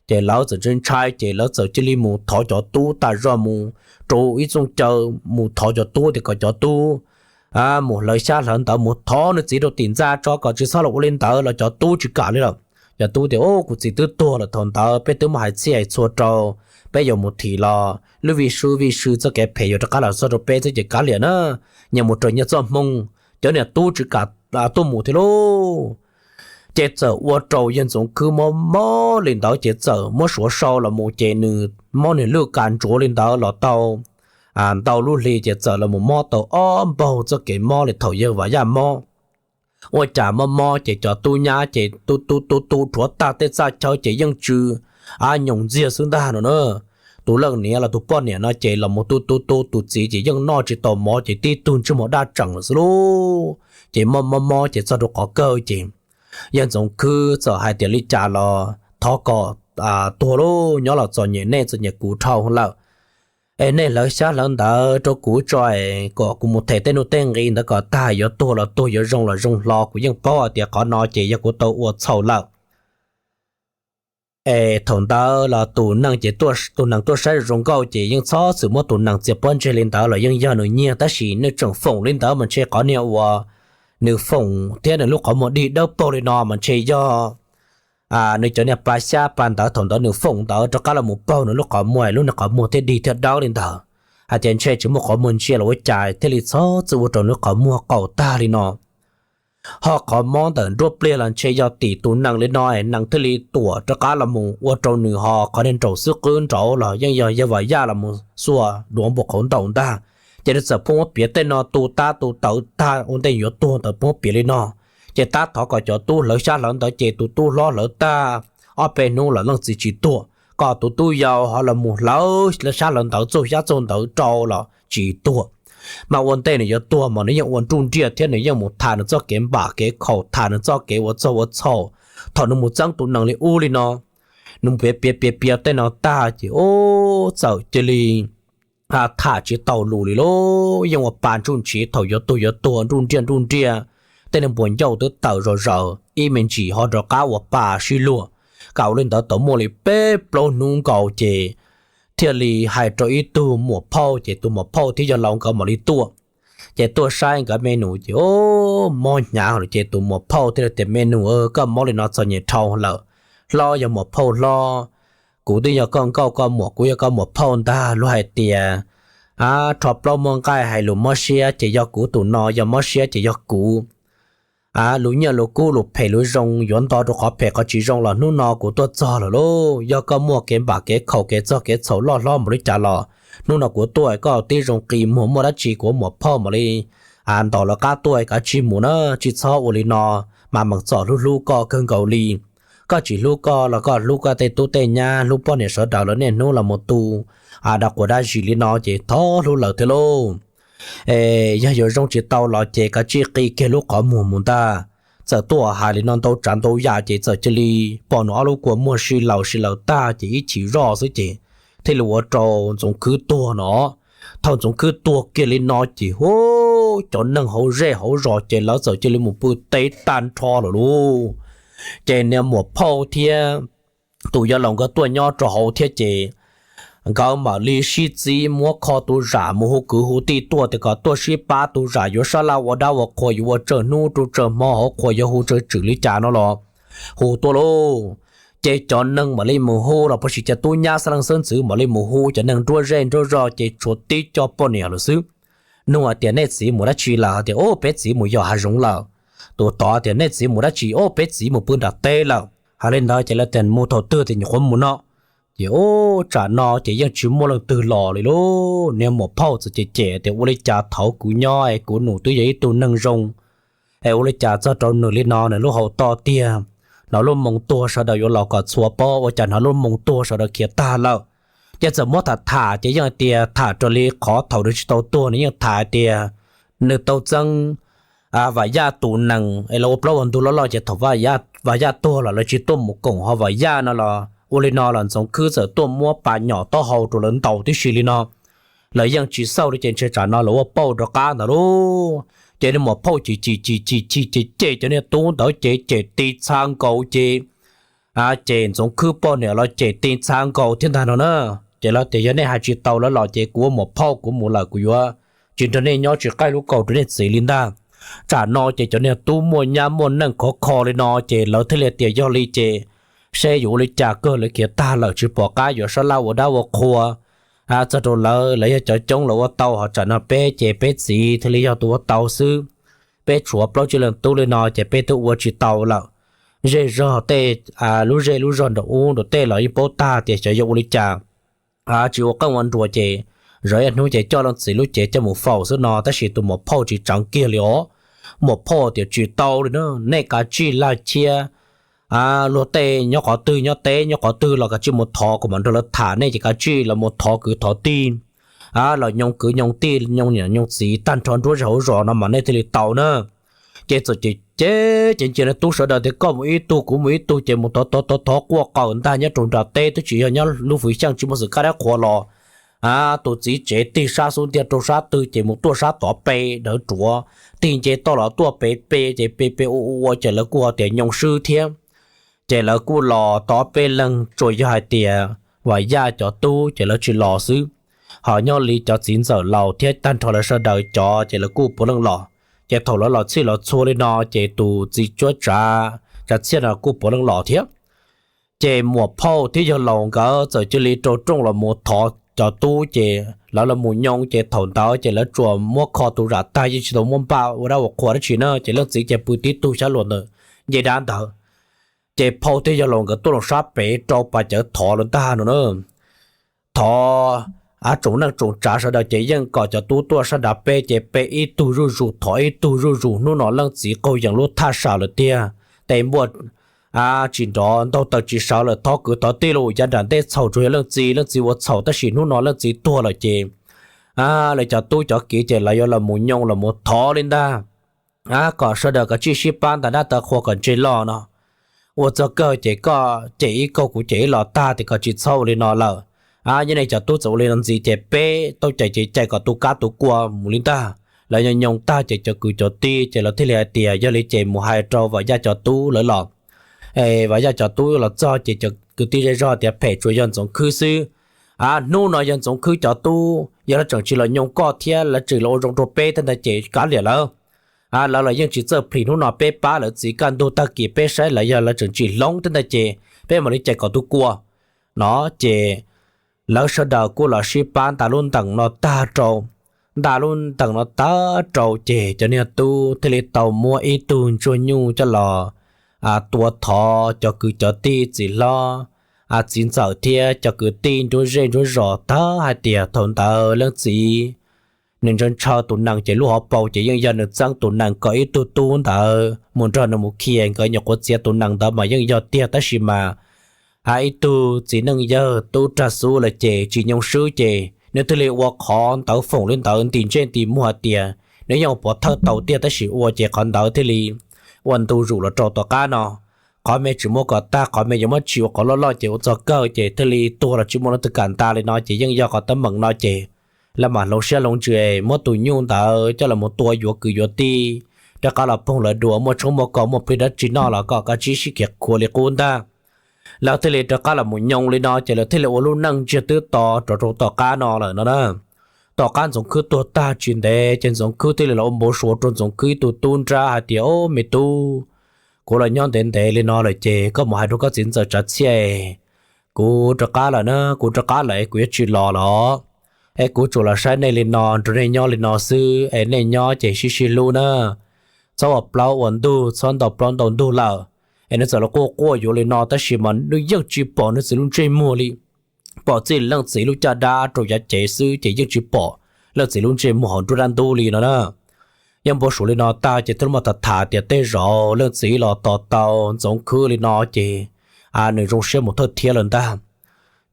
Ces lawv txawm ntshai ntshai ces lawv txawm cia li mus thov cov tub tas zog mus rau ib txooj caw, mus thov cov tub tias kom cov tub mus hlawv xyab hlawv ntawv mus thov nws txiv rau tim ntxa tso kom tsis txhob los ua li ntawd los cov tub tsis kam li lawm. Cov tub tias, Ub, kuv txiv twb tuag lawm, thaum ntawd peb twb muab hais txhij hais txhua rau, peb yuav mus thim los lub vij sub vij sw txoj kev phem yuav rov qab los txog rau peb xwb ces kav liam na, nyias mus raws nyias txoj hmoo. Cov niag tub tsis kam tuaj mus thiab lauj. Ces txawm ua rau yawg Ntxoov Khwb mob mob li ntawd ces txawm muab Suav sau los mus ces nws mob nws lwj kas ntsuav li ntawd los tau ntau lub hli ces txawm los mus mob tau ob npaug txoj kev mob li thaum yawg Vam Yaj mob. Ua cas mob mob ces cov tub nyab ces tub tub tub tub rhuav tag tej txaj chaw ces yeej tsw nyoos ntxiag xwb ntag no na. Tus leej niam los tus poj niam no ces los mus tub tub tub tus txiv ces yeej noj tsis tau mov ces tib tug ntsej muag daj tseem lawm xwb lauj. Ces mob mob mob ces txog rau qhov kawg ces yawg Ntxoov Khwb txawm hais tias, Li cas los thov kom tuag lauj, nyob los txom nyem nej txom nyem kuv dhau lawm. Es nej hlawv xyab hlawv ntawv rau kuv tso es kom kuv mus them tej nuj tej nqi ntawd kom tag, yuav tuag los tuag, yuav zoo los zoo hlo, kuv yeej paub hais tias qhov no ces yog kuv tau ua txhaum lawm. Es thaum ntawd los tus neeg ces, tus neeg tuaj saib zoo nkauj ces yeej txhob txwm muab tus neeg txias pob ntseg li ntawd los yeej yog nws nyiag, tab sis nws tseem foom li ntawd mas ntshe qhov niag uas nws foom thiab nws lub qhov muag dig dawb paug li no mas ntshe yog nws cov niag pa xyab pa ntawv thaum ntawd nws foom ntawd rov qab los mus paug nws lub qhov muag, lub niag qhov muag thiaj dig thiaj dawb li ntawd. Hais tias ntshe tsis muaj qhov muag ntsia los ua cas thiaj li txhob txwm ua rau nws lub qhov muag qaug tag li no. Ho qhov mob ntawm nruab pliag los ntshe yog tim tus neeg li no, neeg thiaj li tuam rov qab los mus ua rau nws, ho qhov niag nraum xwb qwb nraud los yeej yog yawg Vam Yaj los mus xuas duav npua qhauv ntaus ntag. Ces nws txawm pheej muab piav tej no tu tab tu tawv tag ua ntej yuav tuag ntawd pheej muab piav li no. Ces tab thov kom cov tub hlawv xyab hlawv ntawv ces tus tub hlob hlawv tag ob peb hnub los leej txiv tsis tuag, kom tus tub yau ho los mus hlawv xyab hlawv ntawv txuj xyab txuj ntawv rau los tsis tuag. Mas ua ntej nws yuav tuag mas nws yeej ua nruj nriaj thiab nws yeej mus tham nws txoj kev npam kev khaum, tham nws txoj kev ua txaug ua txhaum. Thaum nws mus txeeb tus nees li ub li no, nws piav piav piav piav tej no tag ces ub txawm cia li tham tsis tau lus li lauj, yeej ua pa ntsuj ntsiv, thaum yuav tuag yuav tuag nruj nriaj nruj nriaj. Tej neeg npua ncauj twb tawm zom zaws ib me ntsis ho rov qab ua pa sib luag. Kam ua li ntawd tau muaj li peb plaub hnub nkaus ces thiaj li hais rau ib tug muam phauj, ces tus muam phauj thiab yawg laus nkawd mam li tuaj. Ces tuaj saib nkawd me nus ces mob hnyav lawm ces tus muam phauj thiaj li tias, Me nus, koj mob li no txom nyem dhau lawm. Hlob yog muam phauj hlob, kuv twb yog koj nkauj koj muam, kuv yog koj muam phauj ntag. Luag hais tias rho plaub muaj nqaij, hais lus mob siab ces yog kuv tus no, yog mob siab ces yog kuv. Lus nyiaj lus kub lus phem lus zoo yuav nto rau qhov phem qhov tsis zoo los hnub no kuv tuaj txog lawm lauj. Yog koj muaj kev npam kev khaum kev txog kev txhaum loj hlob npaum li cas los hnub no kuv tuaj koj tib zoo qi muag, muaj dab tsi kuv muam phauj mam li ntaus lawv qab tuaj, kav tsij mus na, tsis txhob ua li no, mas meem txom hlub hlub koj kawg nkaus li. Koj tsis hlub koj los koj hlub koj tej tub tej nyab, hlub poj niam sawv daws los niaj hnub los mus tu dab quas dab zis li no ces thov hlub lawv thiab lauj. Yog yuav zoo tsis tau los ces kav tsij qi kiag lub qhov muag mus ntag. Txawm tuaj hais li no ntau tsav ntau yam ces txawm cia li pom nws ob lub kua muag sib laws sib laws tag ces ib chim zoj xwb ces thiaj li ua rau Ntxoov Khwb tuag no. Thaum Ntxoov Khwb tuag kiag li no ces hu, cov neeg hauv zej hauv zos ces lawv txawm cia li mus pw teb tag nrho lawm lauj. Ces niag muam phauj thiab tus yawg laus nkawd tuaj nyob rau hauv thiab ces nkawd mam li sib txib muab kho tus zam mus hu kwv hu tij tuaj tias kom tuaj sib pab tus zam yuav sab laj ua dab ua qhua, yuav ua tsawg hnub rau tsawg hmo hauv qhua, yuav hu tsawg tswm li cas no los hu tuaj lauj. Ces cov neeg mam li mus hu los puas sis cov tub nyab xab leej xeeb ntxwv mam li mus hu cov neeg nruab zej nruab zos ces tshuav tib co poj niam lawm xwb. Nug hais tias, Nej txiv mus dab tsi lawm? Tias, Ub, peb txiv mus yos hav zoov lawm. Tus tod tias, Nej txiv mus dab tsi? Ub, peb txiv mus pw nram teb lawm. Hais li ntawd ces lawv tias, Mus thaum twg tias nyuam qhuav mus no? Ces ub, tsam no ces yeej tsis muaj leej twg los li lauj. Niag muam phauj txawm cem cem tias, Ua li cas thaum kuv nyob es kuv nus twb yog ib tug neeg zoo, es ua li cas txog rau nws li no, nws lub hau to tiag, hnov lub moo tuag sawv daws yuav los kom txhua paub, ua cas hnov lub moo tuag sawv daws khiav tag lawm. Ces txawm muab tham tham ces yeej hais tias tham raws li qhov thaum nws tsis tau tuag nws yeej tham hais tias nws tau txeeb Vam Yaj tus nees es lawv ua plaub ua ntug loj loj ces thaum Vam Yaj tuag los lawv tsis tuaj mus koom ho Vam Yaj no los ua li no los Ntxoov Khwb txawm tuaj muab pas nyom taub hau rau lawv ntaus tib si li no. Lawv yeej tsis xauj li ces ntshe tsam no lawv ua pauj rov qab ntawd lauj. Ces niag muam phauj cim cim cim cim cim ces cem cov niag tub ntawd ces cem ti txha nkaus ces ces Ntxoov Khwb poj niam los cem ti txha nkaus thiab ntag no na. Ces lawv tias yog nej hais tsis tau lawv los ces kuv ua muam phauj kuv mus lawm, kuv yuav tsis nrog nej nyob tsis qaij lub kaus rau nej txiv li ntag. Tsam no ces cov niag tub muaj nyab muaj neej khov kho li no ces lawv thiaj li tias yog li ces seb yuav ua li cas kawg, lawv khiav tag lawm tsis pom qab yuav sab laj ua dab ua qhua txog rau lawv, lawv yog cov coob lawv ua tau, ho tsam no peb ces peb txiv thiaj li yog tus ua tau xwb. Peb tshuav plaub tsib leeg tub li no ces peb twb ua tsis tau lawm. Zej zog tej, lub zej lub zog nraum ub nraum tej los yeej paub tag tias xyov yuav ua li cas. Tsis ua qeej ua nruas ces zov ib hnub ces coj leej txiv lub cev coj mus faus xwb no, tab sis tus muam phauj tsis tseev kiag li os. Muam phauj tias tsis tau li na, nej kav tsij laj chiab luag tej nyob qhov twg, nyob teb nyob qhov twg los kav tsij mus thov kuv mam nrog lawv tham, nej ces kav tsij los mus thov kwv thov tij, los nyooj kwv nyooj tij nyooj niam nyooj txiv tag nrho nruab zej hauv zos no mas nej thiaj li tau na. Ces txawm ces ces ces cia tub sawv daws tias koj mus ib tug kuv mus ib tug ces mus thov thov thov thov quaj qw ntag nyob rau nram teb twb tsis yog nyob lub fwv xyeej tsis muaj xwm kab dab qhuas los tus txiv tsev tig sab xub ntiag rau sab twg ces mus tuaj sab tod pe dawv ruav, tig nce toj los tuaj pe pe ces pe pe ua ua ces lawv kuj ho tias nyooj swb thiab. Ces lawv kuj los tau ob peb leeg, tsuas yog hais tias Vam Yaj cov tub ces lawv tsis los xwb. Ho nyob li cov txiv ntxawm laus thiab tag nrho lawv sawv daws cov ces lawv kuj puav leej los. Ces thaum lawv los txhij los txhua li no ces tus txiv cuab tsav tsav txhiaj no kuj puav leej los thiab. Ces muam phauj thiab yawg laus nkawd txawm cia li rau rooj los mus thov cov tub ces lawv los mus nyooj ces thaum ntawd ces lawv tsuas muab kho tus zam tag yeej tsis tau muab npaj ua dab ua qhua dab tsi na, ces leej txiv ces pw tib tug xyab luas ntawm ncej dab ntawd. Ces phauj thiab yawg laus nkawd tuaj los sab pem rau pas cawv thov lawv ntag no na. Thov tsoom neej tsoom tsav sawv daws ces yeej kom cov tub tuaj sab nrad pe ces pe ib tug zuj zus thov ib tug zuj zus, hnub no leej txiv qaug yees lub thaj sam lawm tiag, tes npuaj tsis nrov ntaug taws tsis sawv lawm, thov kwv thov tij los yav nram ntej txhaum tsuas yog leej txiv, leej txiv ua txhaum tab sis hnub no leej txiv tuag lawm ces lawv cov tub cov kiv ces lawv yuav los mus nyooj los mus thov li ntag, kom sawv daws kav tsij sib pab ntais dab taw qhua kom ntse loj no. Ua txog kawg ces koj cem ib kaug kuv cem ib los tag tias kom tsis txhob ua li no lawm. Yog nej cov tub txawm ua li no ntxiv ces peb tau cais ces cais kom tu kab tu kua mus li ntag. Lawv nyooj nyooj tag ces cov kwv cov tij ces lawv thiaj li hais tias yog li ces mus hais rau Vam Yaj cov tub lawv los. Vam Yaj cov tub los txog ces cov kwv tij zej zog tias phem tsuas yog Ntxoov Khwb xwb. Hnub no yog Ntxoov Khwb cov tub, yog lawv tseem tsis los nyooj koj thiab lawv tseem los ua zoo rau peb thiab ntag ces kav liam lawv. Lawv los yeej tsis txawj plhis, hnub no peb pab lawv txiv kaj ntug tag kis peb saib lawv yog lawv tseem tsis hloov thiab ntag ces peb mam li cais kom tu kua no. Ces lawv sawv daws kuj los sib pab ntais lub ntees no tag rau. Ntais lub ntees no tag rau ces cov niag tub thiaj li tau muab ib tug ntsuag nyuj coj los tua thov cov kwv cov tij txiv hlob, txiv ntxawm thiab cov kwv tij nruab zej nruab zos tag hais tias thaum ntawd leej txiv nws ntshaw ntshaw tus nees ces lub hauv paus ces yeej yog nws txeeb tus nees kom ib tug tub ntawd mus nrog nws mus khi, nkawd nyuam qhuav txiav tus nees ntawd mas yeej yog tiag tab sis mas ib tug txiv neej yawg tub rag xub lawm ces tsis nyoo swb ces nws thiaj li ua qhov ntawd foom li ntawd ntim ntsej ntim muag hais tias nws yeej ua pov thawj tau tiag tab sis ua ces qhov ntawd thiaj li ua ntu zus los rau tom qab no. Qhov me tsis muaj kom tag, qhov me yuav muab tsim ua qhov loj loj ces ua txog kawg ces thiaj li tuag los tsis muaj leej twg kam nta li no ces yeej yog qhov teeb meem no ces lawv mam hloov siab hloov ntsws muab tus nyuj ntawd coj los mus tua yuav kwv yuav tij, rov qab los phooj lawv dua, muaj tshoob muaj kos muaj plig dab tsi noj los kom kav tsij sib khiav khuav li qub ntag. Lawv thiaj li rov qab los mus nyoo li no ces lawv thiaj li ua lub neej ntsiag twb to rov rau tom qab no lawm no na. Tom qab Ntxoov Khwb tuag tag tsis ntev ces Ntxoov Khwb thiaj li los ua npau suav rau Ntxoov Khwb ib tug tub nrab hais tias, Au me tub, kuv los nyob ntev ntev li no lawm ces koj mus hais rau koj txiv ntxawm Tsav Txhiaj, kuv rov qab lawm na, kuv rov qab lawm es kuv yuav tsis los los es kuv tsuas los saib nej li no, nrog nej nyob li no xwb es nej nyob ces sib sib hlub na, txhob ua plaub ua ntug, txhob ntaus plaub ntaus ntug lawm. Es nws txawm los quaj quaj yuav li no tab sis mas nws yeej tsis pom nws txiv lub ntsej muag li. Pom txij leej txiv lub caj dab rau yav cev xwb ces yeej tsis pom leej txiv lub ntsej muag hauv nruab dab ntub li no na. Nyob npau suav li no tag ces thiaj muaj tham tham tias tej zaum leej txiv los tos tau Ntxoov Khwb li no ces nws zoo siab mus thawj thiab lawm ntag.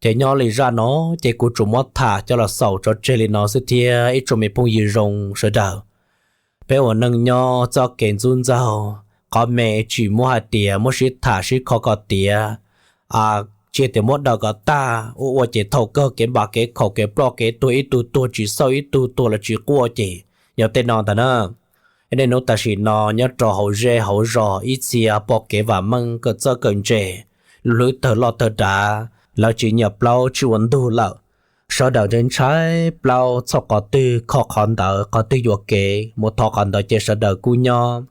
Ces nyob li zaj no ces kuv tsuas muab tham coj los xaus tso tseg li no xwb thiab ib tsoom me phooj ywg zoo sawv daws. Peb ua neej nyob txoj kev ntxub ntxaug, qhov me tsis muab hais tias muab sib tham sib kho kom tiav, tsis tias muab daws kom tag ua ua ces thaum kawg kev npam kev khaum kev ploj kev tuag ib tug tuag tsis xauj ib tug tuag los tsis quaj ces yog tej no ntag na. Nej hnub tam sim no nyob rau hauv zej hauv zos ib txhia pom kev vam meej kawm txawj kawm ntse, lub hlwb tawg loj tawg dav, lawv tsis nyiam plaub tsis ua ntug lawm. Sawv daws ntshai ntshai plaub txhoj qhov twg kho qhov ntawd, qhov twg yuam kev mus thov qhov ntawd ces sawv daws kuj nyob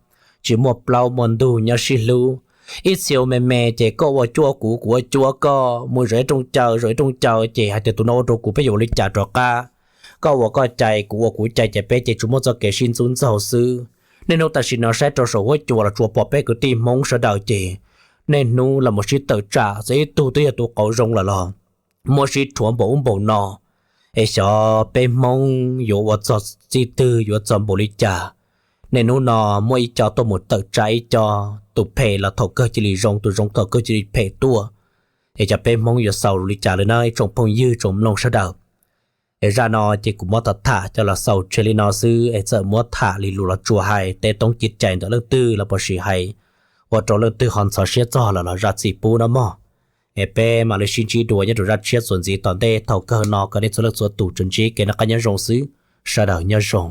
tsis muaj plaub muaj ntug nyob sib hlub. Ib txhia ua me me ces koj ua cuab kuv kuv ua cuab koj, mus zov ib rooj caw zov ib rooj caw ces hais tias tus no ua rau kuv peb yuav ua li cas rov qab. Koj ua koj cai kuv ua kuv cai ces peb ces tsuas muaj txoj kev sib ntxub ntxaug xwb. Nej hnub tam sim no saib rau saum huab cua los tsuas pom peb kwv tij Hmoob sawv daws ces nej hnub los mus sib tawm tsam txawm ib tug twb yog tus qauv zoo lawm los muab sib rhuav npaum ub npaum no. Es xyov peb Hmoob yuav ua txog txij twg yuav txog npaum li cas. Nej hnub no muaj ib co tuaj mus tawm tsam ib co, tus phem los thaum kawg cia li zoo, tus zoo thaum kawg cia li phem tuaj. Es cov peb Hmoob yuav xaus li cas li na ib tsoom phooj ywg tsoom mloog sawv daws. Es zaj no ces kuv muab tham tham coj los xaus tseg li no xwb es txawm muab tham li lus los tsuas hais teb toob ci cais ntawm leej twg los puas sim hais ua rau leej twg ho ntxhov siab txog lawm los zam txim pub no mog. Es peb mam li sib ntsib dua nyob rau zaj tshiab txuas ntxiv tom ntej. Thaum kawg no kom nej txhua leej txhua tus tsuas ntsib kev noj qab nyob zoo xwb. Sawv daws nyob zoo.